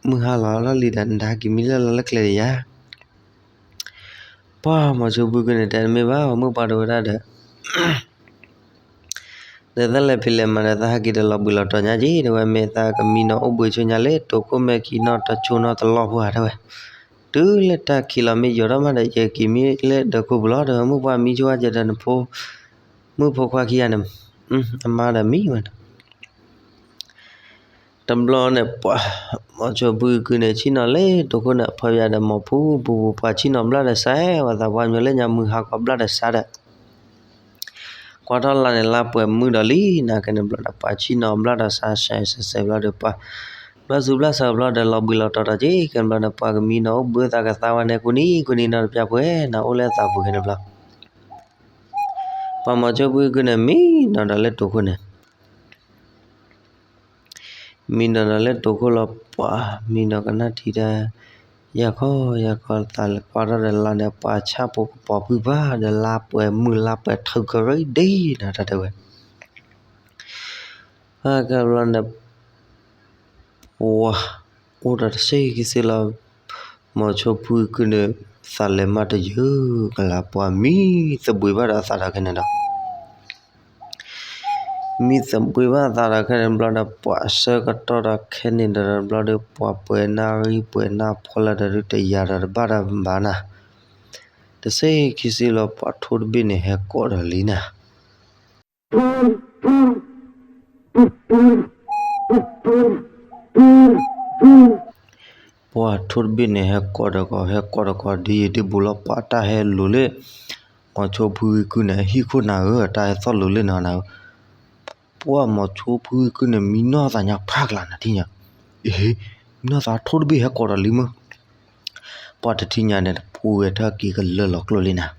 မုၢ်ဟါလီၤလီၤလံဒီး နတဟဲက့ၤမံလၢလီၤလၢကျဲဒံးယၤ ပှၤမီၤဆိဖုကုန့ၣ်တဲတမ့ၢ်ဘၣ် ဝဲမုၣ်ပှၢ်တဲဝဲဒၣ်ဒီး ဒီးသးလဲၤဖံးလဲၤမၤဒီး သးဟဲက့ၤဒီးလီၤဘှံးလီၤတီၤညါက့ၤ တဲဝဲ မ့ၢ်သးကမံနီၤအိၣ်ဘှံးဆိညါလၢ တိၤခိၣ်မဲာ်ခံနီၤတဆိနီၤတလီၢ်ဖိဧါ တဲဝဲ တုၤလၢတၢ်ခံးလီၤမ့ၢ်ယိာ်ထီၣ်မးဒီး ယက့ၤမံလၢဒၢးခိၣ်ပူၤလီၤ တဲဝဲ မုၣ်ပှၢ်မံဆိဝဲကဒီးနဖိ မုၣ်ဖိခွါခံဂၤန့ၣ် အမါဒီးမံဝဲန့ၣ် တဘျီန့ၣ် ပှၤ မီၤဆိဖုကုန့ၣ် ဆ့ၣ်နီၤလၢတိၤခိၣ်န့ၣ် အဖီယါဒီး မီၤဖုပူၤပူၤ ပှၤဆ့ၣ်နီၤဘျၣ်ဒီးစါ ပှၤသးပှၢ်မၠိလၢညါမုၢ်ဟါခီဘျၣ်ဒီးစါဒီး ကွၢ်ထီၣ်လါန့ၣ် လါပှဲၤမုၢ်ဒီးလံ နၤကဲန့ၣ်ဘျီဒီး ပှၤဆ့ၣ်နီၤဘျၣ်ဒီးစါ စဲးစဲးစဲးဘျီဒီး ပှၤ ဘျၣ်သူဘျၣ်ဆၢဘျီဒီး လီၤဘှံးလီၤတီၤဒီးက့ၤ ကဲန့ၣ်ဘျီဒီး ပှၤကမံနီၤအိၣ်ဘှံးသးကသါဝဲန့ၣ် ကိးနံၤကိးနံၤနီတပျၢ်ပှဲၤ နၤအိၣ်လၢအသးပူၤကဲန့ၣ်ဘျီ ပှၤမီၤဆိဖုကုန့ၣ် မံနီၤဒီးလၢတိၤခိၣ်န့ၣ် မံနီၤနီၤလၢတိၤခိၣ်လီၤ ပှၤမံနီၤကနၣ်ထံတၢ်, ယၤခီယၤခီသးလဲၤကွၢ်ထီၣ်ဒီးလါန့ၣ် ပှၤဆၣ်ဖိကပီၤဖုၣ်ဖးဒီး လါပှဲၤမုၢ်လါပှဲၤထုးကရံၣ်ဒံးနီၤ တၢ်တဲဝဲ ကဲဘျီန့ၣ် ပှၤအိၣ်ဒီးတစဲးခံစ့လီၤ, မိၤဆိဖုကုၢ်န့ၣ် သးလဲၤမၤတယုၢ်ကလၤ ပှၤမံသဘှံးဘၣ်ဒီးအသးဒီးခဲန့ၣ်ဒီး မံသဘှံးဘၣ်အသးဒီးခဲန့ၣ်ဘျီဒီး ပှၤဆၢကတီၢ်ဒီးခဲန့ၣ်ဒီးဘျီဒီး ပှၤပှဲၤနၢ်ရံၣ်ပှဲၤနၢ်ဖီလာ်ဒီး တယာ်ဒီးတဘၣ်ဒီးဘၣ်နၤ, တစဲးခံစ့လီၤ ပှၤထိၣ်တဘ့ၣ်န့ၣ်ဟဲကိးဒီးလံနၤ ပှၤထိၣ်တဘ့ၣ်န့ၣ်ဟဲကိးဒီးကီး ဟဲကိးဒီးကီး ဒ်ယံာ်ဒ်ဘူးလီၤ ပှၤတၢ်ဟဲလိၤလၢ မိၤဆိဖုကုၢ်န့ၣ် ဟံၣ်ခိၣ်နၤဧၢ တၢ်ဟဲသီၣ်လိၤလၢနၤနၤဧၢ, ပှၤမိၤဆိဖုကုၢ်န့ၣ် မံနီၢ်သးညါဖျါကလာ်နၤထံၣ်ညါ, အ့ မံနီၢ်သးထိၣ်တဘ့ၣ်ဟဲကိးဒီးလံမ့ၢ် ပှၤတထံၣ်ညါန့ၣ် ပှၤဝဲထၢၣ်က့ၤကလၢလီၤကျိလံနၤ,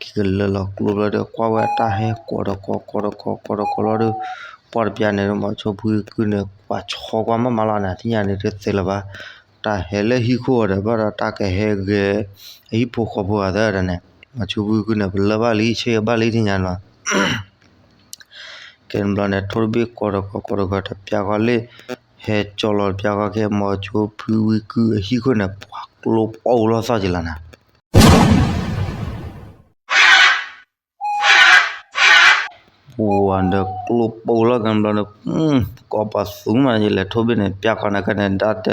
က့ၤကလၢလီၤကျိဘျီဒီး ကွၢ်ဝဲတၢ်ဟဲကိးဒီးကီး ကိးဒီးကီး ကိးဒီးကီးလီၤဒီး ပှၤတပျၢ်န့ၣ် မိၤဆိဖုကုၢ်န့ၣ် ပှၤဆီကွၢ်မးမးလီၤနၤ ထံၣ်ညါန့ၣ် တသ့လၢၤဘၣ်, တၢ်ဟဲလၢဟံၣ်ခိၣ်အီၤဒီး ဘၣ်ဒီးတၢ်ကဟဲဂဲၤ အဟံၣ်ဖိဃီဖိအသးဒီးန့ၣ် မိၤဆိဖုကုၢ်န့ၣ် ပလၢဘၣ်လံ ဆ့ဘၣ်လံထံၣ်ညါလီၤ ကဲန့ၣ်ဘျီန့ၣ် ထိၣ်တဘ့ၣ်ကိးဒီးကီး ကိးဒီးကီး တပျၢ်ဃီလၢ ဟဲကၠီလီၤတပျၢ်ဃီခဲ မိၤဆိဖုဝံကုၢ်အဟံၣ်ခိၣ်န့ၣ် ပှၤကျိပိၢ်လီၤသီၣ်က့ၤလီၤနၤ ပှၤဒီးကျိပိၢ်လီၤကဲန့ၣ်ဘျီန့ၣ် ကိးပသူမး ယလဲၤထိၣ်ဘ့ၣ်န့ၣ် ပျၢ်ဃီန့ၣ်ခဲန့ၣ် ဒၣ်တ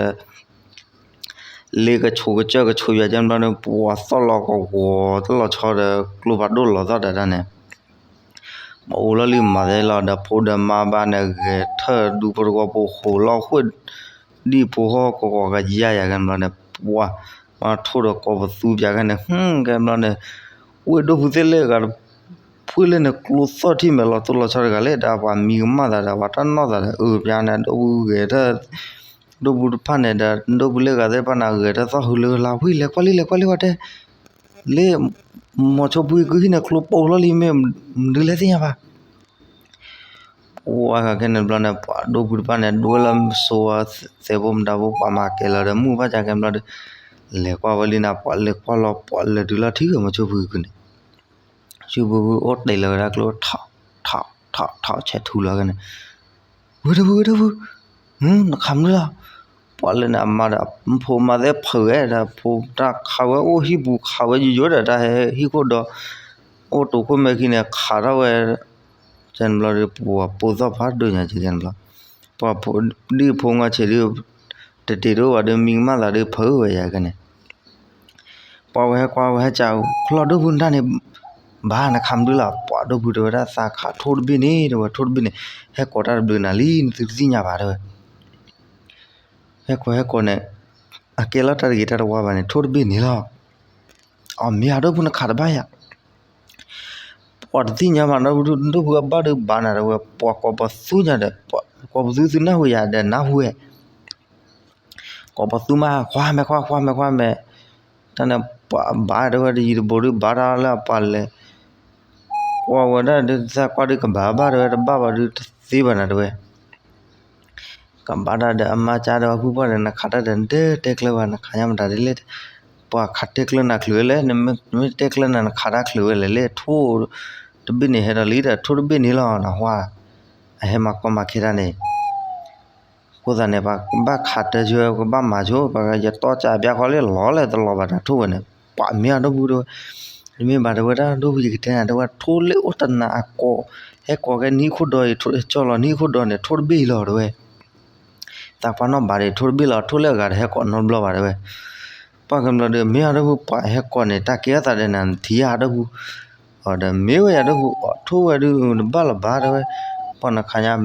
လ့ကဆိးကစၢၢ်ကဆိးယၤကဲန့ၣ်ဘျီန့ၣ် ပှၤသီၣ်လီၤကဝီၤ သီၣ်လီၤဆီဒီး ကျိဖးဒိၣ်လီၤသီၣ်ဒီးတၢ်န့ၣ် မၤအိၣ်လီၤလံမၤသ့လီၤဒီး ဖိဒီးမါဘၣ်န့ၣ် ဂဲၤထၢၣ်ဒူဖိတဝီဖိ ဃိလီၤဃိ ဒ်ဖိဟီၣ်ကဝီၤကယါယၤကဲန့ၣ်ဘျီန့ၣ် ပှၤမၤထိၣ်ဒီးကိးပသူပျၢ်ခဲန့ၣ် ကဲန့ၣ်ဘျီန့ၣ် ဝ့ၢ်ဒိၣ်ဖုသ့ၣ်လၢဂၤတဖုလၢန့ၣ် ကျိသီၣ်ထံၣ်မဲာ်လီၤတိၢ်လီၤဆီတဂၤလဲၣ် ဒီးပှၤမံကမၣ်သးဒီး ပှၤတၢ်နီၣ်သးဒီး အၢပျၢ်န့ၣ် ဒိၣ်ဖုဂဲၤထၢၣ် ဒိၣ်ဖုတဖၣ်န့ၣ်ဒီး ဒိၣ်ဖုလၢဂၤသ့ၣ်တဖၣ်န့ၣ် ဂဲၤထၢၣ်သီၣ်ဟုလၢလါ ဝံၤလဲၤကွၢ်လံ လဲၤကွၢ်လံဝဲတဲ လၢ မိၤဆိဖုကုၢ်ဟံၣ်န့ၣ် ကျိပိၢ်လီၤလံမ့ၢ် မနုၤလဲၣ်သ့ၣ်ညါဘၣ် ပှၤခဲန့ၣ်ဘျီန့ၣ် ပှၤဒိၣ်ဖုတဖၣ်န့ၣ် ဒိၣ်လၢစိဝဲသဲးဖိမတၤဖိ ပှၤမၤကဲၤလီၤဒီး မုၢ်ဘၣ်ကဲန့ၣ်ဘျီဒီး လဲၤကွၢ်ဝဲလံနၤ ပှၤလဲၤကွၢ်လီၤ ပှၤလဲၤတုၤလီၤထံၣ်ဝဲမိၤဆိဖုကုၢ်န့ၣ် ဆိဖုအိၣ်တဲာ်လီၤဝဲဒၣ်ကျိ ထီၣ် ထီၣ် ထီၣ် ဆဲးထူလီၤကဲန့ၣ် ဝ့ၢ်ဒိၣ်ဖု ဝ့ၢ်ဒိၣ်ဖု နခးမနုၤလီၤ ပှၤလၢန့ၣ် အမါဒီး ဖိမါသ့ၣ်ဖုးဝဲဒီး ဖိတၢ်ခးဝဲအိၣ်ဟံၣ်ပူၤခးဝဲယိယိဒီး တၢ်ဟဲဟံၣ်ခိၣ်ဒီး အိၣ်တိၤခိၣ်မဲာ်ခံန့ၣ် ခးထီၣ်ဝဲ ကဲန့ၣ်ဘျီဒီး ပှၤပိာ်သီၣ်ဖးဒိၣ်ညါကဲန့ၣ်ဘျီ ပှၤဒ်ဖိငီၢ်ဆံးဒ် တတ့ၤတအိၣ်ဘၣ်ဒီး မံကမၣ်သးဒီးဖုးဝဲယၤကဲန့ၣ် ပှၤဝဲဟဲကွၢ်ဝဲဟဲကး ခလီၢ်ဒိၣ်ဖုနတၢ်န့ၣ် ဘၣ်နခးမနုၤလီၤ ပှၤဒိၣ်ဖုတဲဝဲဒၣ်သးခးထိၣ်တဘ့ၣ်န့ၣ် တဲဝဲထိၣ်တဘ့ၣ်န့ၣ် ဟဲကိးတၢ်တဘျုးနၤလံ နသုတသ့ၣ်ညါဘၣ်တဲဝဲ ဟဲကိးဟဲကိးန့ၣ် အကဲလီၤတၢ်တဂ့ၤတၢ်တဝါဘၣ်န့ၣ် ထိၣ်တဘ့ၣ်န့ၣ်လီၤ အမ့ၢ်အဒိၣ်ဖုနခးတဘၣ်ယၤ ပှၤတသ့ၣ်ညါဘၣ် ဒိၣ်ဖုအဘၣ်ဒီးဘၣ်နၤတဲဝဲ ပှၤကိးပသူညါဒီး ကိးပသူသုနၢ်ဟူယၤဒီးနၢ်ဟူဝဲ ကိးပသူမး ကွၢ်မဲာ်ကွၢ် ကွၢ်မဲာ်ကွၢ်မဲာ် တၢ်န့ၣ် ပှၤဘၣ်တဲဝဲတယံၤတဘူးဒီး ဘၣ်တၢ်လၢအပှၤလဲၤ ကွၢ်ဝဲဒၣ်ဒီး သးကွၢ်ဒီးကဘၣ်ဘၣ်တဲဝဲ တဘၣ်ဘၣ်ဒီးတသ့ဘၣ်နၤတဲဝဲ ကဘၣ်တၢ်ဒီးအမါကၢ်ဒီးအဖုပှၢ်ဒီး နခးတၢ်ဒီး နတဲတဲကျၢၤဘၣ် နခးညါမတၤဒ်လဲၣ် ပှၤခးတဲကျၢၤနၤချုးဝဲလဲၣ် နမ့ၢ်တဲကျၢၤနၤ နခးတၢ်ချုးဝဲလဲၣ်လဲၣ် ထိၣ်တဘ့ၣ်န့ၣ်ဟဲဒီးလံဒီး ထိၣ်တဘ့ၣ်န့ၣ်လီၤ နဟါ အဟဲမၤကီမၤခဲတၢ်န့ၣ် အဃိသတးန့ၣ် ပှၤဘၣ်ခးတၢ်ဆိ ပှၤဘၣ်မၤဆိ ပှၤယတီကးပျၢ်ဃီလၢလီၤလဲၣ်တလီၤဘၣ်တၢ်ထိၣ်ဝဲန့ၣ် ပှၤမ့ၢ်အဒိၣ်ဖုတဲဝဲ တမ့ၢ်ဘၣ်တဲဝဲဒၣ် ဒိၣ်ဖုယကတဲနၤတဲဝဲ ထိၣ်လၢအိၣ်တနၤအကိး ဟဲကိးကဲနဟံၣ်ခိၣ်ဒီအံၤ ကၠီလီၤနဟံၣ်ခိၣ်ဒီန့ၣ် ထိၣ်တဘ့ၣ်အံၤလီၤတဲဝဲ သးပှၢ်နီၣ်ဘၣ်ဒီး ထိၣ်တဘ့ၣ်လီၤ ထိၣ်လၢအဂၤတဟဲကိးနီတဘျီဘၣ်တဲဝဲ ပှၤကမျီဒီး မ့ၢ်အဒိၣ်ဖု ပှၤဟဲကိးန့ၣ် တၢ်ကဲထီၣ်သးဒီးနၤ နထံၣ်ယၤအဒိၣ်ဖု အီၤဒီးမ့ၢ်ဝဲယၤဒိၣ်ဖု အီၤထိၣ်ဝဲဒုး တဘၣ်လၢၤဘၣ်တဲဝဲ ပှၤနခးညါ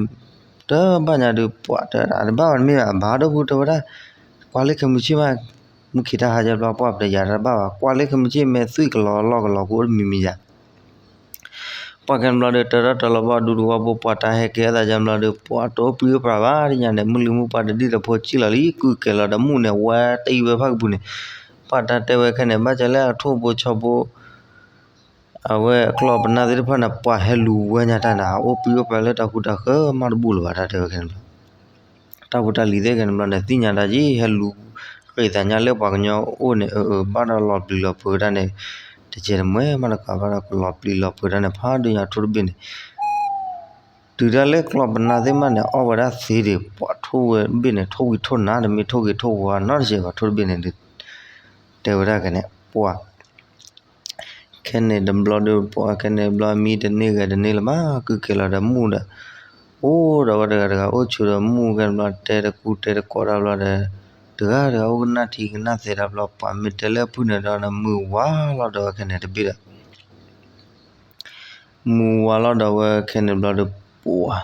တဘၣ်ညါဒုး ပှၤတဲဒၣ်တဘၣ်ဘၣ်တမ့ၢ်ဘၣ် အဘၣ်ဒိၣ်ဖုတဲဝဲဒၣ် ကွၢ်လၢခဲမုၢ်ဆ့ၣ်မး မုၢ်ခံတၢ်ဟါယဘျီ ပှၤပတယၤတဘၣ်ဘၣ် ကွၢ်လၢခဲမုၢ်ဆ့ၣ် မ့ၢ်သွံၣ်ကလီၤလီၢ်ကလီၤ ကအိၣ်တမံၤမံၤယၤ ပှၤကမျီဒီး တၢ်ထီၣ်တၢ်လီၤဘၣ်ဒူတဝီဖိ ပှၤတၢ်ဟဲကဲထီၣ်သးယဘျီဒီး ပှၤတအိၣ်ပှံၤအိၣ်ပြးဘၣ် တညါန့ၣ် မုၢ်လံမုၢ်ပှၢ်တဒံၣ်တဖိ ကံၣ်လီၤလံ ကုၢ်ကဲၤလီၤဒီးမူၣ်န့ၣ် ဝဲတအံၤဝဲဖးကပူၤန့ၣ် ပှၤတၢ်တဲဝဲခဲန့ၣ် ဘၣ်ဆၣ်လၢအထိၣ်ဘိဆီဘိ အဝဲအကျီၢ်ပနၢ်သ့ၣ်တဖၣ်န့ၣ် ပှၤဟဲလူၤဝဲညါတၢ်န့ၣ် အိၣ်ပှံၤအိၣ်ပြးလၢတၢ်ဃူတၢ်ဃၢမးတဘူၣ်လၢၤဘၣ် တၢ်တဲဝဲခဲန့ၣ်ဘျီ တၢ်ဖိတၢ်လံၤသ့ၣ်ခဲန့ၣ်ဘျီန့ၣ် သ့ၣ်ညါတၢ်က့ ဟဲလူၤဃ့ၢ်သးညါလၢပှၤကညီအိၣ်န့ၣ် အၢ အၢ ဘၣ်ဒီးလီၤပျံၤလီၤဖုးဝဲဒၣ်န့ၣ် တကဲတမှဲမးတကးဘၣ်ဒီး ကလီၤပျံၤလီၤဖုးဒၣ်န့ၣ် ဖးဒိၣ်ညါထိၣ်တဘ့ၣ်န့ၣ် တုၤဒၣ်လဲာ်ကျီၢ်ပနၢ်သ့ၣ်မးန့ၣ် အီၣ်ဝဲဒၣ်သ့ဒံး ပှၤထိၣ်ဝဲတဘ့ၣ်န့ၣ် ထိၣ်ဝံၤထိၣ်နၤ တမ့ၢ်ထိၣ်ဂ့ၤထိၣ်ဝါနီတစဲးဘၣ် ထိၣ်တဘ့ၣ်န့ၣ်ဒုး တဲဝဲဒၣ်ကဲန့ၣ် ပှၤ ခဲန့ၣ်တဘျီဒီး ပှၤခဲန့ၣ်တဘျီ မံတန့ၢ်ဂဲၤတန့ၢ်လၢၤဘၣ် ကုၢ်ကဲၤလီၤဒီးမူၣ်ဒီး အိၣ်ဒီးဝဲတဂၤတဂၤ အိၣ်ဆိးဒီးမူၣ်ခဲန့ၣ်ဘျီ တဲတကူတဲတကိးတၢ်ဘျီဒီး တဂၤတဂၤအိၣ်ကနၣ်ထံကနၣ်သဲတၢ်ဘျီ ပှၤမ့ၢ်တဲလၢအဖုၣ်န့ၣ်ဒီး မုၢ်ဝါလီၤဒီးဝဲခဲန့ၣ်တဘ့ၣ်ဒီး မုၢ်ဝါလီၤဒီးဝဲခဲန့ၣ်ဘျီဒီး ပှၤ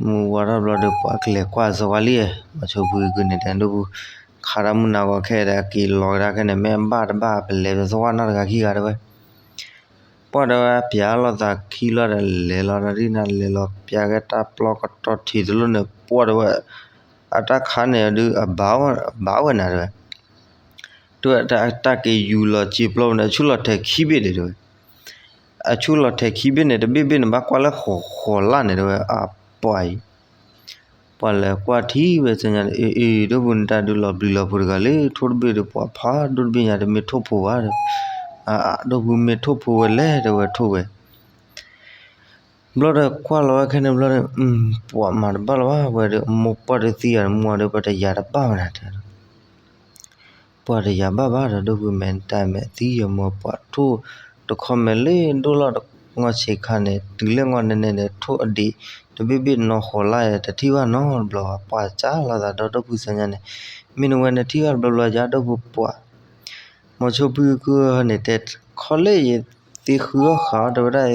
မုၢ်ဝါထီၣ်ဘျီဒီး ပှၤကလဲၤကွၢ်စီၤဝါလံ မီၤဆိဖုကုန့ၣ်တဲဒိၣ်ဖု ခးတၢ်မုၢ်နၤဂီၤခဲဒီး က့ၤလီၤကဒါခဲန့ၣ် မ့ၢ်အဘၣ်တဘၣ် ပလဲၤပသဝၢ်နီတဂၤခံဂၤတဲဝဲ ပှၤတဲဝဲ ပျၢ်လိာ်သးခံလီၤဒီး လဲၤလီၤဒီးဒ်န့ၣ် လဲၤလီၤပျၢ်က့ၤတၢ်ပျီကတီၢ်ထံးတလိၣ်န့ၣ် ပှၤတဲဝဲ အတၢ်ခးန့ၣ်ဒုး အဘၣ်ဝဲနၤတဲဝဲ တဲဝဲ တၢ်က့ၤယူၤလီၤစ့ပျီန့ၣ် အဆူၣ်လီၤထဲခံဘ့ၣ်ဒံးတဲဝဲ အဆူၣ်လီၤထဲခံဘ့ၣ်န့ၣ် တဘ့ၣ်ဘ့ၣ်န့ၣ် ဘၣ်ကွၢ်လၢဃီၤဃီၤလၢ်န့ၣ်တဲဝဲ အပှၤအံၤ ပှၤလဲၤကွၢ်ထံၣ်ဝဲစ့ၢ်ညါန့ၣ် အ့ အ့ ဒိၣ်ဖုနတၢ်ဒုးလီၤပျံၤလီၤဖုးတဂၤလၢ ထိၣ်တဘ့ၣ်ဒီး ပှၤဖးဒိၣ်တဘ့ၣ်ညါ တမ့ၢ်ထိၣ်ဖိဘၣ်ဒီး အ ဒိၣ်ဖုမ့ၢ်ထိၣ်ဖိဝဲလဲၣ်တဲဝဲထိၣ်ဝဲ ဘျီဒီးကွၢ်လီၤဝဲခဲန့ၣ်ဘျီဒီး ပှၤမၤတဘၣ်လၢၤဘၣ် ဝဲဒီးမိၢ်ပှၢ်ဒီးသံယၤ မိၢ်ဒီးပှၤတယာ်တဘၣ်ဝဲနၤတဲ ပှၤတယာ်ဘၣ်ဘၣ်ဒီး ဒိၣ်ဖုမဲာ်တၢ်မဲာ်သံယဲၢ်မီၤ ပှၤထိၣ်တခီမဲာ်လၢဒိၣ်လီၤ ငီၢ်ဆံးခါန့ၣ် တုၤလၢငီၢ်နဲနဲန့ၣ် ထိၣ်အဒံး တဘ့ၣ်ဘ့ၣ်နီၢ်ဃီၤလၢ်တထံၣ်ဘၣ်နီတဘျီဘၣ် ပှၤစၢ်လီၤသးဒီးဒိၣ်ဖုစ့ၢ်ညါန့ၣ် မ့ၢ်နဝဲနထံၣ်ဘၣ်တဘျီဘျီယါ ဒိၣ်ဖုပှၤ မီၤဆိဖုကုန့ၣ်တဲ ခီလၢယသ့ဃုအီၣ်ဃာ်အီၣ်တဲဝဲဒၣ်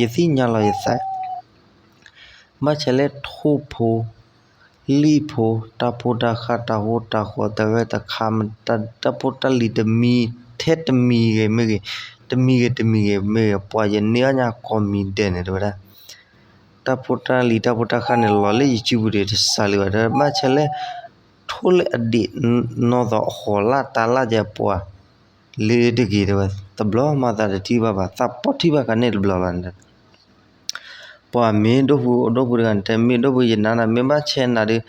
ယသ့ၣ်ညါလီၤယသး ဘၣ်ဆဲးလၢထိၣ်ဖိ လံၣ်ဖိ တၢ်ဖိတၢ်ဃၢ် တၢ်ဟိတၢ်ဃီ တၢ်ဂဲၤတၢ်ခါ တၢ်ဖိတၢ်လံၤတမံၤ ထဲတမံၤဂ့ၤမ့ၢ်ဂ့ၤ တမံၤဂ့ၤတမံၤဂ့ၤမ့ၢ်ဂ့ၤ ပှၤယန့ၢ်အီၣ်ညါကိးမံၤဒဲးန့ၣ်တဲဝဲဒၣ် တၢ်ဖိတၢ်လံၤတၢ်ဖိတၢ်ဃၢ်န့ၣ် လီၤလၢယစုပူၤဒီးတစှၤလၢၤဘၣ်ဒီး ဘၣ်ဆဲးလၢ ထိၣ်လၢအဒံး နီၢ်သီအဃီၤလၢ်တၢ်လၢ်ကဲပှၤ လၢတဂ့ၤတဲဝဲ တဘျီမၤသးတထံၣ်ဘၣ်ဘၣ် သးပီၣ်ထံၣ်ဘၣ်ကန့ၣ်တဘျီလီၤန့ၣ် ပှၤမ့ၢ်ဒိၣ်ဖု ဒိၣ်ဖုတဂၤန့ၣ် တဲမ့ၢ်ဒိၣ်ဖုယနၤနၤ မ့ၢ်ဘၣ်ဆဲးနၤဒီး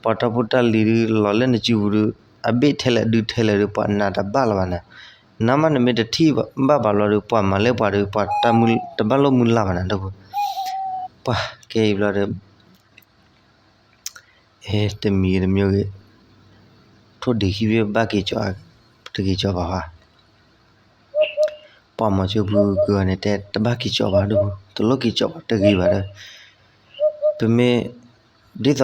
ပှၤတၢ်ဖိတၢ်လံၤဒုး လီၤလၢနစုပူၤဒီး အဘ့ၣ်ထဲလဲၣ်ဒုးထဲလဲၣ်ဒီး ပှၤနၤတဘၣ်လၢၤဘၣ်န့ၣ် နမ့ၢ်နမ့ၢ်တထံၣ်ဘၣ်ဘၣ်ဘျီဒီး ပှၤမၤလၢပှၤဒီး ပှၤတၢ်မုၢ်တဘၣ်လိၣ်မုၢ်လၢ်ဘၣ်န့ၣ် ဒိၣ်ဖု ပှၤကဲအံၤဘျီဒီး အဲ တမံၤဂ့ၤတမံၤဂ့ၤ ထိၣ်ဒံးခံဘ့ၣ်ဘၣ်က့ၤကၠီ တဂ့ၤကၠီဘၣ်ဘၣ် ပှၤမီၤဆိဖုကုန့ၣ်တဲ တဘၣ်က့ၤကၠီဘၣ်ဒိၣ်ဖု တလိၣ်က့ၤကၠီဘၣ် တဂ့ၤဘၣ်ဒီး ပမ့ၢ် ဒ်သိး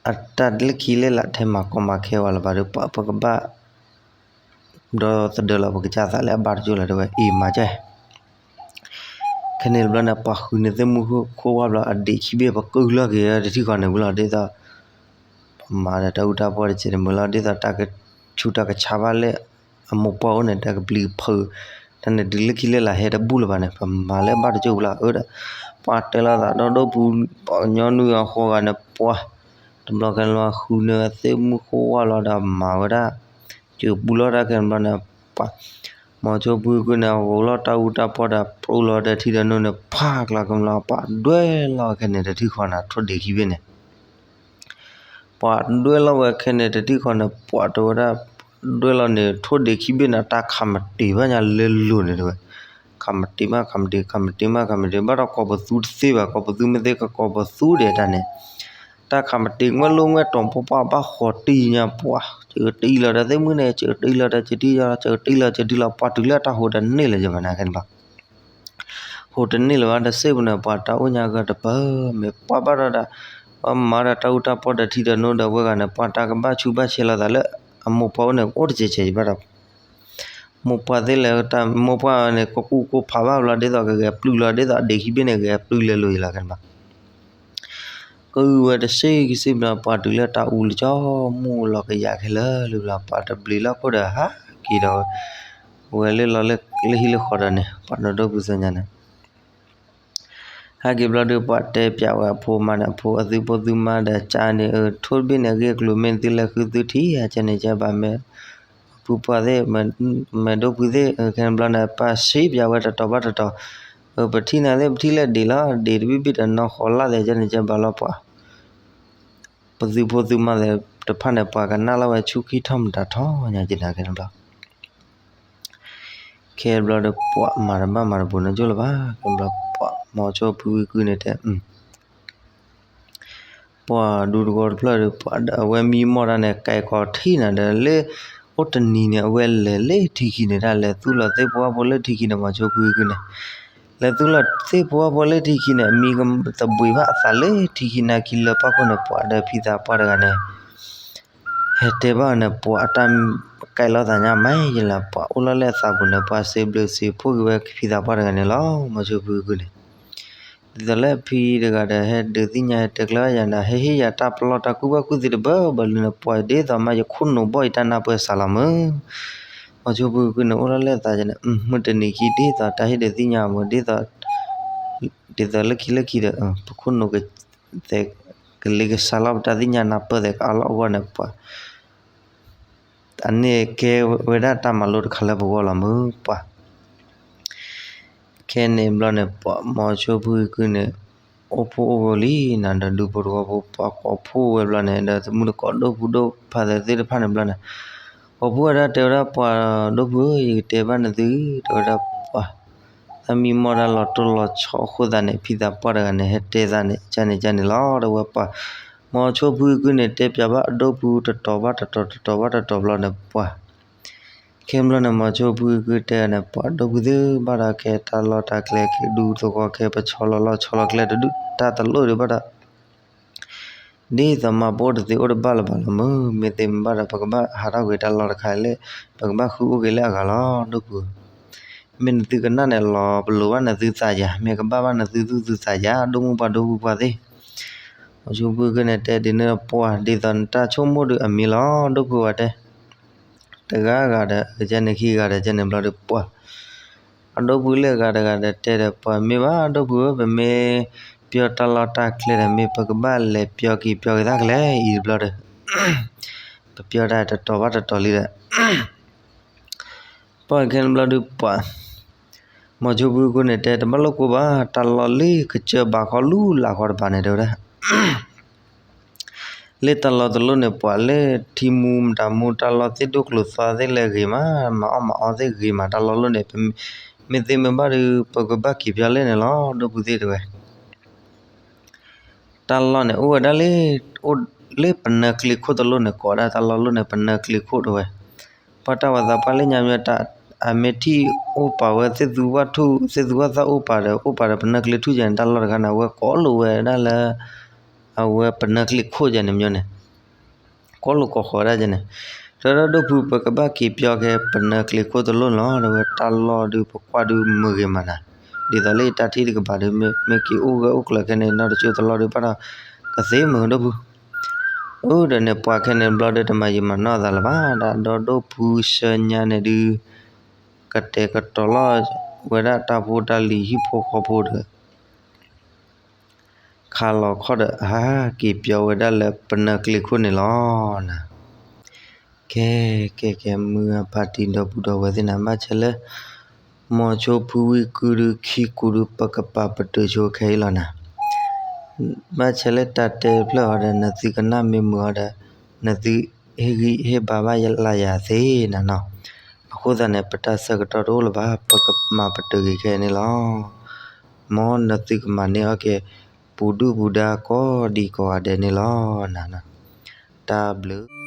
အတၢ်လၢခံလၢလာ်ထဲမၤကီမၤခဲဝဲလၢၤဘၣ်ဒီး ပှၤပကဘၣ် ဒီသဒၢလီၤပကစၢ်သးလၢအဘၣ်တကၠိၢ်လီၤတဲဝဲ အံၤမၤကဲ ခဲန့ၣ်တဘျီန့ၣ် ပှၤဃုန့ၢ်သ့ၣ်မူခိၣ်ဝါဘျီ အဒံးခံဘ့ၣ် ပကုၢ်လီၤက့ၤတထံၣ်ဃီန့ၣ်ဝံၤလီၤ ဒ်သိး ပမၤဒီးတၢ်အူတၢ်ပီၢ်တစဲးတမုာ်လီၤ ဒ်သိးတၢ်ကဆူးတၢ်ကဆါဘၣ်လၢ အမိၢ်ပှၢ်အိၣ်န့ၣ် တၢ်ကပျံၤကဖုး တၢ်န့ၣ်တုၤလၢခံလၢလာ်ဟဲတဘူၣ်လၢၤဘၣ်န့ၣ် ပမၤလၢအဘၣ်တကၠိၢ်ဝံၤလီၤ အၢဒီး ပှၤတဲလီၤသးဒီဒိၣ်ဖု ပှၤကညီနုၢ်အဃိဂၤန့ၣ် ပှၤ တဘျီခဲန့ၣ်လီၤ ဃုန့ၢ်သ့ၣ်မူခိၣ်ဝါလီၤဒီးမၤဝဲဒၣ် ကပူၤလီၤတၢ်ခဲန့ၣ်ဘျီန့ၣ် ပှၤ မီၤဆိဖုကုန့ၣ် အဂီၤလီၤတၢ်အူတၢ်ပီၢ်ဒီးပြူလီၤဒီးထံဒီးနိန့ၣ် ဖးကျါခဲန့ၣ်လီၤ ပှၤဒွဲၣ်လီၤဝဲခဲန့ၣ်တထံၣ်ဃီန့ၣ် ထိၣ်ဒံးခံဘ့ၣ်န့ၣ် ပှၤဒွဲၣ်လီၤဝဲခဲန့ၣ်တထံၣ်ဃီန့ၣ် ပှၤတဲဝဲဒၣ် ဒွဲၣ်လီၤန့ၣ် ထိၣ်ဒံးခံဘ့ၣ်န့ၣ် တၢ်ခးမတံၤဘၣ်ညါလၢလိၤန့ၣ်တဲဝဲ ခးမတံၤမး ခးမတံၤ ခးမတံၤမး ခးမတံၤ ဘၣ်ဒီးကိးပသူတသ့ဘၣ် ကိးပသူမ့ၢ်သ့ကကိးပသူဒဲးတၢ်န့ၣ် တၢ်ခးမတံၤ ငွဲၣ်လိာ်ငွဲၣ်တီၤ ပှၤပှၤဘၣ်ဃီၤတံၢ်ညါပှၤ စကတံၢ်လီၤဒီးသ့ၣ်မုၢ်န့ၣ် စကတံၢ်လီၤဒီးစကတံၢ်လီၤ စကတံၢ်လီၤစကတံၢ်လီၤ ပှၤတုၤလၢတၢ်ဟိးတန့ၢ်လၢၤယဘၣ်န့ၣ်ခဲန့ၣ်ဘၣ် ဟိးတန့ၢ်လၢၤဘၣ်ဒီးစ့ၢ်ပူၤန့ၣ် ပှၤတၢ်အိၣ်ညါဂၢၢ်တပၢၢ် မ့ၢ်ပှၤဘၣ်ဒီး ပှၤမၤဒီးတၢ်အူတၢ်ပီၢ်ဒီးထံဒီးနိဒီးဝဲဂၤန့ၣ် ပှၤတၢ်ကဘၣ်ဆူးဘၣ်ဆဲးလိာ်သးလၢ အမိၢ်ပှၢ်အိၣ်န့ၣ် အိၣ်တစဲးစဲးဘၣ်ဒီး မိၢ်ပှၢ်သ့ၣ်လဲၣ် တၢ်မိၢ်ပှၢ်န့ၣ် ကကူၣ်ကိၢ်ဖးဘၣ်ဘျီ ဒ်သိးကဂဲၤပျုၢ်လီၤ ဒ်သိးအဒံးခံဘ့ၣ်န့ၣ် ဂဲၤပျုၢ်လဲၤလိာ်ယလီၤခဲန့ၣ်ဘၣ် ကအုဝဲတစ့ၢ်ကစ့ၢ်ဘျီ ပှၤတုၤလၢတၢ်အူလၢကၠီ မူလီၤကယၤခဲလၢာ်လၢဘျီ ပှၤတဘျံးလီၢ်ခိၣ်ဒီးဟးက့ၤဒီး ဝဲလၢလီၤလၢဟံၣ်လၢဃီဒီးန့ၣ် ပှၤနီၢ်ဒိၣ်ဖုစ့ၢ်ညါန့ၣ် ဟဲက့ၤဘျီဒီး ပှၤတဲပၠးဝဲအဖိမါန့ၣ် အဖိအသုဖိသုမါဒီးကါန့ၣ် အၢ ထိၣ်တဘ့ၣ်န့ၣ် အဂ့ၢ်အကျိၤမ့ၢ်သုလဲၤဃုသုထံၣ် အကဲန့ၣ်ကဲဘၣ်မ့ၢ် ဖုပှၢ်သ့ၣ် မ့ၢ်ဒိၣ်ဖုသ့ၣ် ခဲန့ၣ်ဘျီန့ၣ် ပှၤစံးပၠးဝဲတတီၤဘၣ်တတီၤ ပထံၣ်နၤသ့ၣ် ပထံၣ်လၢဒံးလီၤ ဒံးတဘ့ၣ်ဘ့ၣ်ဒီးနီၢ်ဃီၤလၢ်သဲး ကဲန့ၣ်ကဲဘၣ်လီၤပှၤ ပသုးဖိသုးမါသ့ၣ်တဖၣ်န့ၣ် ပှၤကနၣ်လီၤဝဲဆူခံထီၣ်မတၤထီၣ်ညါက့ၤနၤကဲန့ၣ်ဘျီ ခဲဘျီဒီးပှၤမၤတဘၣ်မၤတဘူးနီကၠိလၢၤဘၣ်, ကဲဘျီပှၤမိၤဆိဖုကုန့ၣ်တဲ ပှၤဒူတဂီၤတဖျၢၣ်ဒီး ပှၤအဝဲမံမီၢ်တၢ်န့ၣ် ကဲကီးထံၣ်နၤဒီး လၢအိၣ်တနံၤန့ၣ် အဝဲလဲၤလၢထံခံန့ၣ် တၢ်လဲၤသူၣ်လီၤသ့ၣ်ဖိဝၣ်ဖိလၢထံခံန့ၣ် မိၤဆိဖုကုန့ၣ် လဲၤသူၣ်လီၤသ့ၣ်ဖိဝၣ်ဖိလၢထံခံန့ၣ် အမံကသဘှံးဘၣ်အသးလၢထံခံနာ်ခံလၢပှၢ်ခိၣ်န့ၣ် ပှၤဒီးဖံသးပှၢ်တဂၤန့ၣ် ဟဲတဲဘၣ်အီၤန့ၣ် ပှၤအတၢ်ကဲလီၤသးညါမးယလၢ ပှၤအိၣ်လီၤလၢအသးပူၤန့ၣ် ပှၤစံးဘျုးစံးဖှိၣ်က့ၤဝဲဖံသးပှၢ်တဂၤန့ၣ်လီၤ. မိၤဆိဖုကုန့ၣ် ဒ်သိးလၢဖံတဂၤဒီး ဟဲဒုးသ့ၣ်ညါဟဲတဲကျဲဘၣ်ယၤန့ၣ် ဟဲဟ့ၣ်ယၤတၢ်ပလီၢ်တၢ်ကူၣ်ဘၣ်ကူၣ်သ့တဘၢဘၢလံန့ၣ် ပှၤဒ်သိးမးယခိၣ်နူာ်ဘီၣ်ယတၢ်နၢ်ပၢၢ်စးလီၤမုၢ် မိၤဆိဖုကုန့ၣ် အိၣ်လီၤလၢအသးန့ၣ် မုၢ်တနံၤခံဒ်သိးတၢ်ဟ့ၣ်ဒုးသ့ၣ်ညါမုၢ် ဒ်သိး ဒ်သိးလၢခံလၢခံဒီး ပခိၣ်နူာ် ကလ့ကဆါလီၤပတၢ်သ့ၣ်ညါနၢ်ပၢၢ်သ့ၣ်ကအါလီၤအဂီၢ်န့ၣ် ပှၤ အန့ၣ်ကဲဝဲဒၣ်တၢ်မၤလိတခါလၢပဂီၢ်လီၤမုၢ်ပှၤ ခဲန့ၣ်ဘျီန့ၣ် ပှၤမိၤဆိဖုကုန့ၣ် အိၣ်ဖှိၣ်အိၣ်ဝဲလံနၤဒီး ဒူဖိတဝီဖိ ပှၤကိးဖှိၣ်ဝဲဘျီန့ၣ် ဒီးသမုၣ်တကိးဒိၣ်ဖုဒိၣ်ဖးသ့ၣ်တဖၣ်န့ၣ်ဘျီန့ၣ် ကိးဖှိၣ်ဝဲဒၣ်တဲဝဲဒၣ် ပှၤဒိၣ်ဖုဧၢ ယကတဲဘၣ်နသု တဲဝဲဒၣ်ပှၤ တၢ်မံမီၢ်တၢ်လီၤတိၢ်လီၤဆီအဃိသတးန့ၣ် ဖံသးပှၢ်တဂၤန့ၣ် ဟဲတဲသးန့ၣ် ကန့ၣ်ကန့ၣ်လီၤ တဲဝဲပှၤ မိၤဆိဖုကုန့ၣ် တဲပၠးဘၣ်အဒိၣ်ဖုတတီၤဘၣ်တတီၤ တတီၤဘၣ်တတီၤဘျီန့ၣ် ပှၤ ခဲဘျီန့ၣ် မိၤဆိဖုကုတဲန့ၣ် ပှၤဒိၣ်ဖုသ့ၣ်ဘၣ်ဒီး ကဲတၢ်လီၢ်တၢ်ကျဲကဒူသဝီ ကဲပဆီလီၤလီၢ်ဆီလီၤကျဲတဒူၣ် တၢ်တလိၣ်ဒံးဘၣ်ဒီး ဒ်သိးမၤပအိၣ်တသ့အိၣ်တဘၣ်လၢၤဘၣ်လီၤမုၢ် မ့ၢ်သ့မ့ၢ်ဘၣ်ဒီး ပကဘၣ်ဟးထီၣ်ကွံာ်တၢ်လီၢ်တခါလၢ ပကဘၣ်ဃုအိၣ်က့ၤလၢအဂၤလီၤ ဒိၣ်ဖုဧၢ မ့ၢ်နသုကနၣ်န့ၣ်လီၤ ပလိၤဘၣ်နသုသးယၤ မ့ၢ်ကဘၣ်ဘၣ်နသုသူၣ်သုသးယၤ ဒိၣ်မုၢ်ပှၢ်ဒိၣ်ဖုပှၢ်သ့ၣ် မိၤဆိဖုကုန့ၣ်တဲဒ်န့ၣ်ဒီး ပှၤဒ်သိးနတၢ်ဆိကမိၣ်ဒီးအမ့ၢ်လီၤ ဒိၣ်ဖုဝဲတဲ တဂၤဂၤဒီး ကန့ၣ်ခံဂၤဒီး ကန့ၣ်ဘျီဒီး ပှၤ အဒိၣ်ဖုလၢအဂၤတဂၤဒီးတဲဒီး ပှၤမ့ၢ်ဘၣ်ဒိၣ်ဖုဧၢ ပမ့ၢ်ပျီတၢ်လီၢ်တၢ်ကျဲဒီး မ့ၢ်ပကဘၣ်လဲၤပျီက့ၤပျီက့ၤသးကလဲၣ် အံၤတဘျီဒီး ပပျီတၢ်တတီၤဘၣ်တတီၤလံဒီး ပှၤခဲန့ၣ်ဘျီဒီးပှၤ မိၤဆိဖုကုန့ၣ်တဲ တဘၣ်လိာ်ကိးဘၣ် တၢ်လီၢ်လၢကစၢၢ်ဘးခီလူလးခီတပၤန့ၣ် တဲဝဲဒၣ် လၢတၢ်လီၢ်တလိၣ်န့ၣ် ပှၤလၢထံမူမတၤမူ တၢ်လီၢ်သ့ၣ်ဒိၣ်ကျိၤသွါသ့ၣ်လဲၣ်ဂ့ၤမး မၤအီၣ်မၤအီသ့ၣ်ဂ့ၤမး တၢ်လီၢ်လိၣ်န့ၣ် မ့ၢ်သ့မ့ၢ်ဘၣ်ဒီး ပကဘၣ်က့ၤပျီလဲၣ်န့ၣ်လီၤ ဒိၣ်ဖုသ့ၣ်တဲဝဲ တၢ်လီၢ်န့ၣ် အိၣ်ဝဲဒၣ်လၢ အိၣ်လၢပနၢၤကျ့ခိၣ်တလိၣ်န့ၣ် ကိးဒၣ်တၢ်လီၢ်လိၣ်န့ၣ် ပနၢၤကျ့ခိၣ်တဲဝဲ ပှၤတၢ်ဝဲသးပှၢ်လၢညါမ့ၢ်တၢ် အမ့ၢ်ထံၣ်အိၣ်ပာ်ဝဲသ့ၣ်သူဝၣ်ထူၣ် သ့ၣ်သူဝၣ်သၣ်အိၣ်ပာ်ဒီး အိၣ်ပာ်ဒီးပနၢၤကျ့ထူၣ်ယဲန့ၣ် တၢ်လီၢ်တခါန့ၣ် အဝဲကိးလိာ်ဝဲဒၣ်လၢ အဝဲပနၢၤကျ့ခိၣ်ယဲန့ၣ်မ့ၢ်န့ၣ် ကိးလိာ်ကိးဃီၤဝဲဒၣ်ယဲန့ၣ် တဲဝဲဒၣ်ဒိၣ်ဖု ပကဘၣ်က့ၤပျီက့ၤ ပနၢၤကျ့ခိၣ်တလိၣ်န့ၣ်လီၤ တဲဝဲတၢ်လီၢ်ဒုးပကွၢ်ဒုးမုာ်ဂ့ၤမးနၤ ဒ်သိးလၢယတၢ်ထံၣ်တကပၤဒီး မ့ၢ်က့ၤအိၣ်ဂၢၢ်အိၣ်ကျၢၤခဲန့ၣ် နီၢ်တစိၢ်တလီၢ်ဒုးဘၣ်ဒီး ကသ့မုာ်ဒိၣ်ဖု အိၣ်ဒီးန့ၣ် ပှၤခဲန့ၣ်ဘျီဒီး တမၤယံာ်မၤနီၢ်အသးလၢၤဘၣ် ဒီးဒိၣ်ဖုဆၢညါန့ၣ်ဒုး ကတဲာ်ကတီၤလီၤဝဲဒၣ်တၢ်ဖိတၢ်လံၤဟံၣ်ဖိဃီဖိဒီး ခါလီၤခီၣ်ဒီး ဟးက့ၤပျီဝဲဒၣ်လၢပနၢၤကျ့ခိၣ်န့ၣ်လီၤနၤ ကဲ ကဲ ကဲ မုၢ်အဖါတံၢ်ဒီပုၢ်ဒီဝဲၢ်သ့ၣ်နၤ ဘၣ်ဆၣ်လၢ မိၤဆိဖုဝံကုဒီးခံကူဒီး ပကပာ်ပတုာ်ဆိခဲအံၤလီၤနၤ ဘၣ်ဆၣ်လၢတၢ်တဲတဖျၢၣ်အီၤဒီး နသုကနၣ်မ့ၢ်မုာ်အီၤဒီး နသုဟ့ၣ်ဂံၢ်ဟ့ၣ်ဘါဘၣ်လၢယၤသ့နၤနီၤ အဃိသတးန့ၣ် ပတၢ်ဆၢကတီၢ်တအိၣ်လၢၤဘၣ် ပကမၤပတုာ်က့ၤခဲအံၤန့ၣ်လီၤ မ်နသုကမၤန့ၢ်အီၣ်က့ၤ ပူၤဒုၣ်ပူၤဒါကိးဒံးကိးဂၤဒဲးန့ၣ်လီၤ နၤနီၤ တၢ်ဘျုး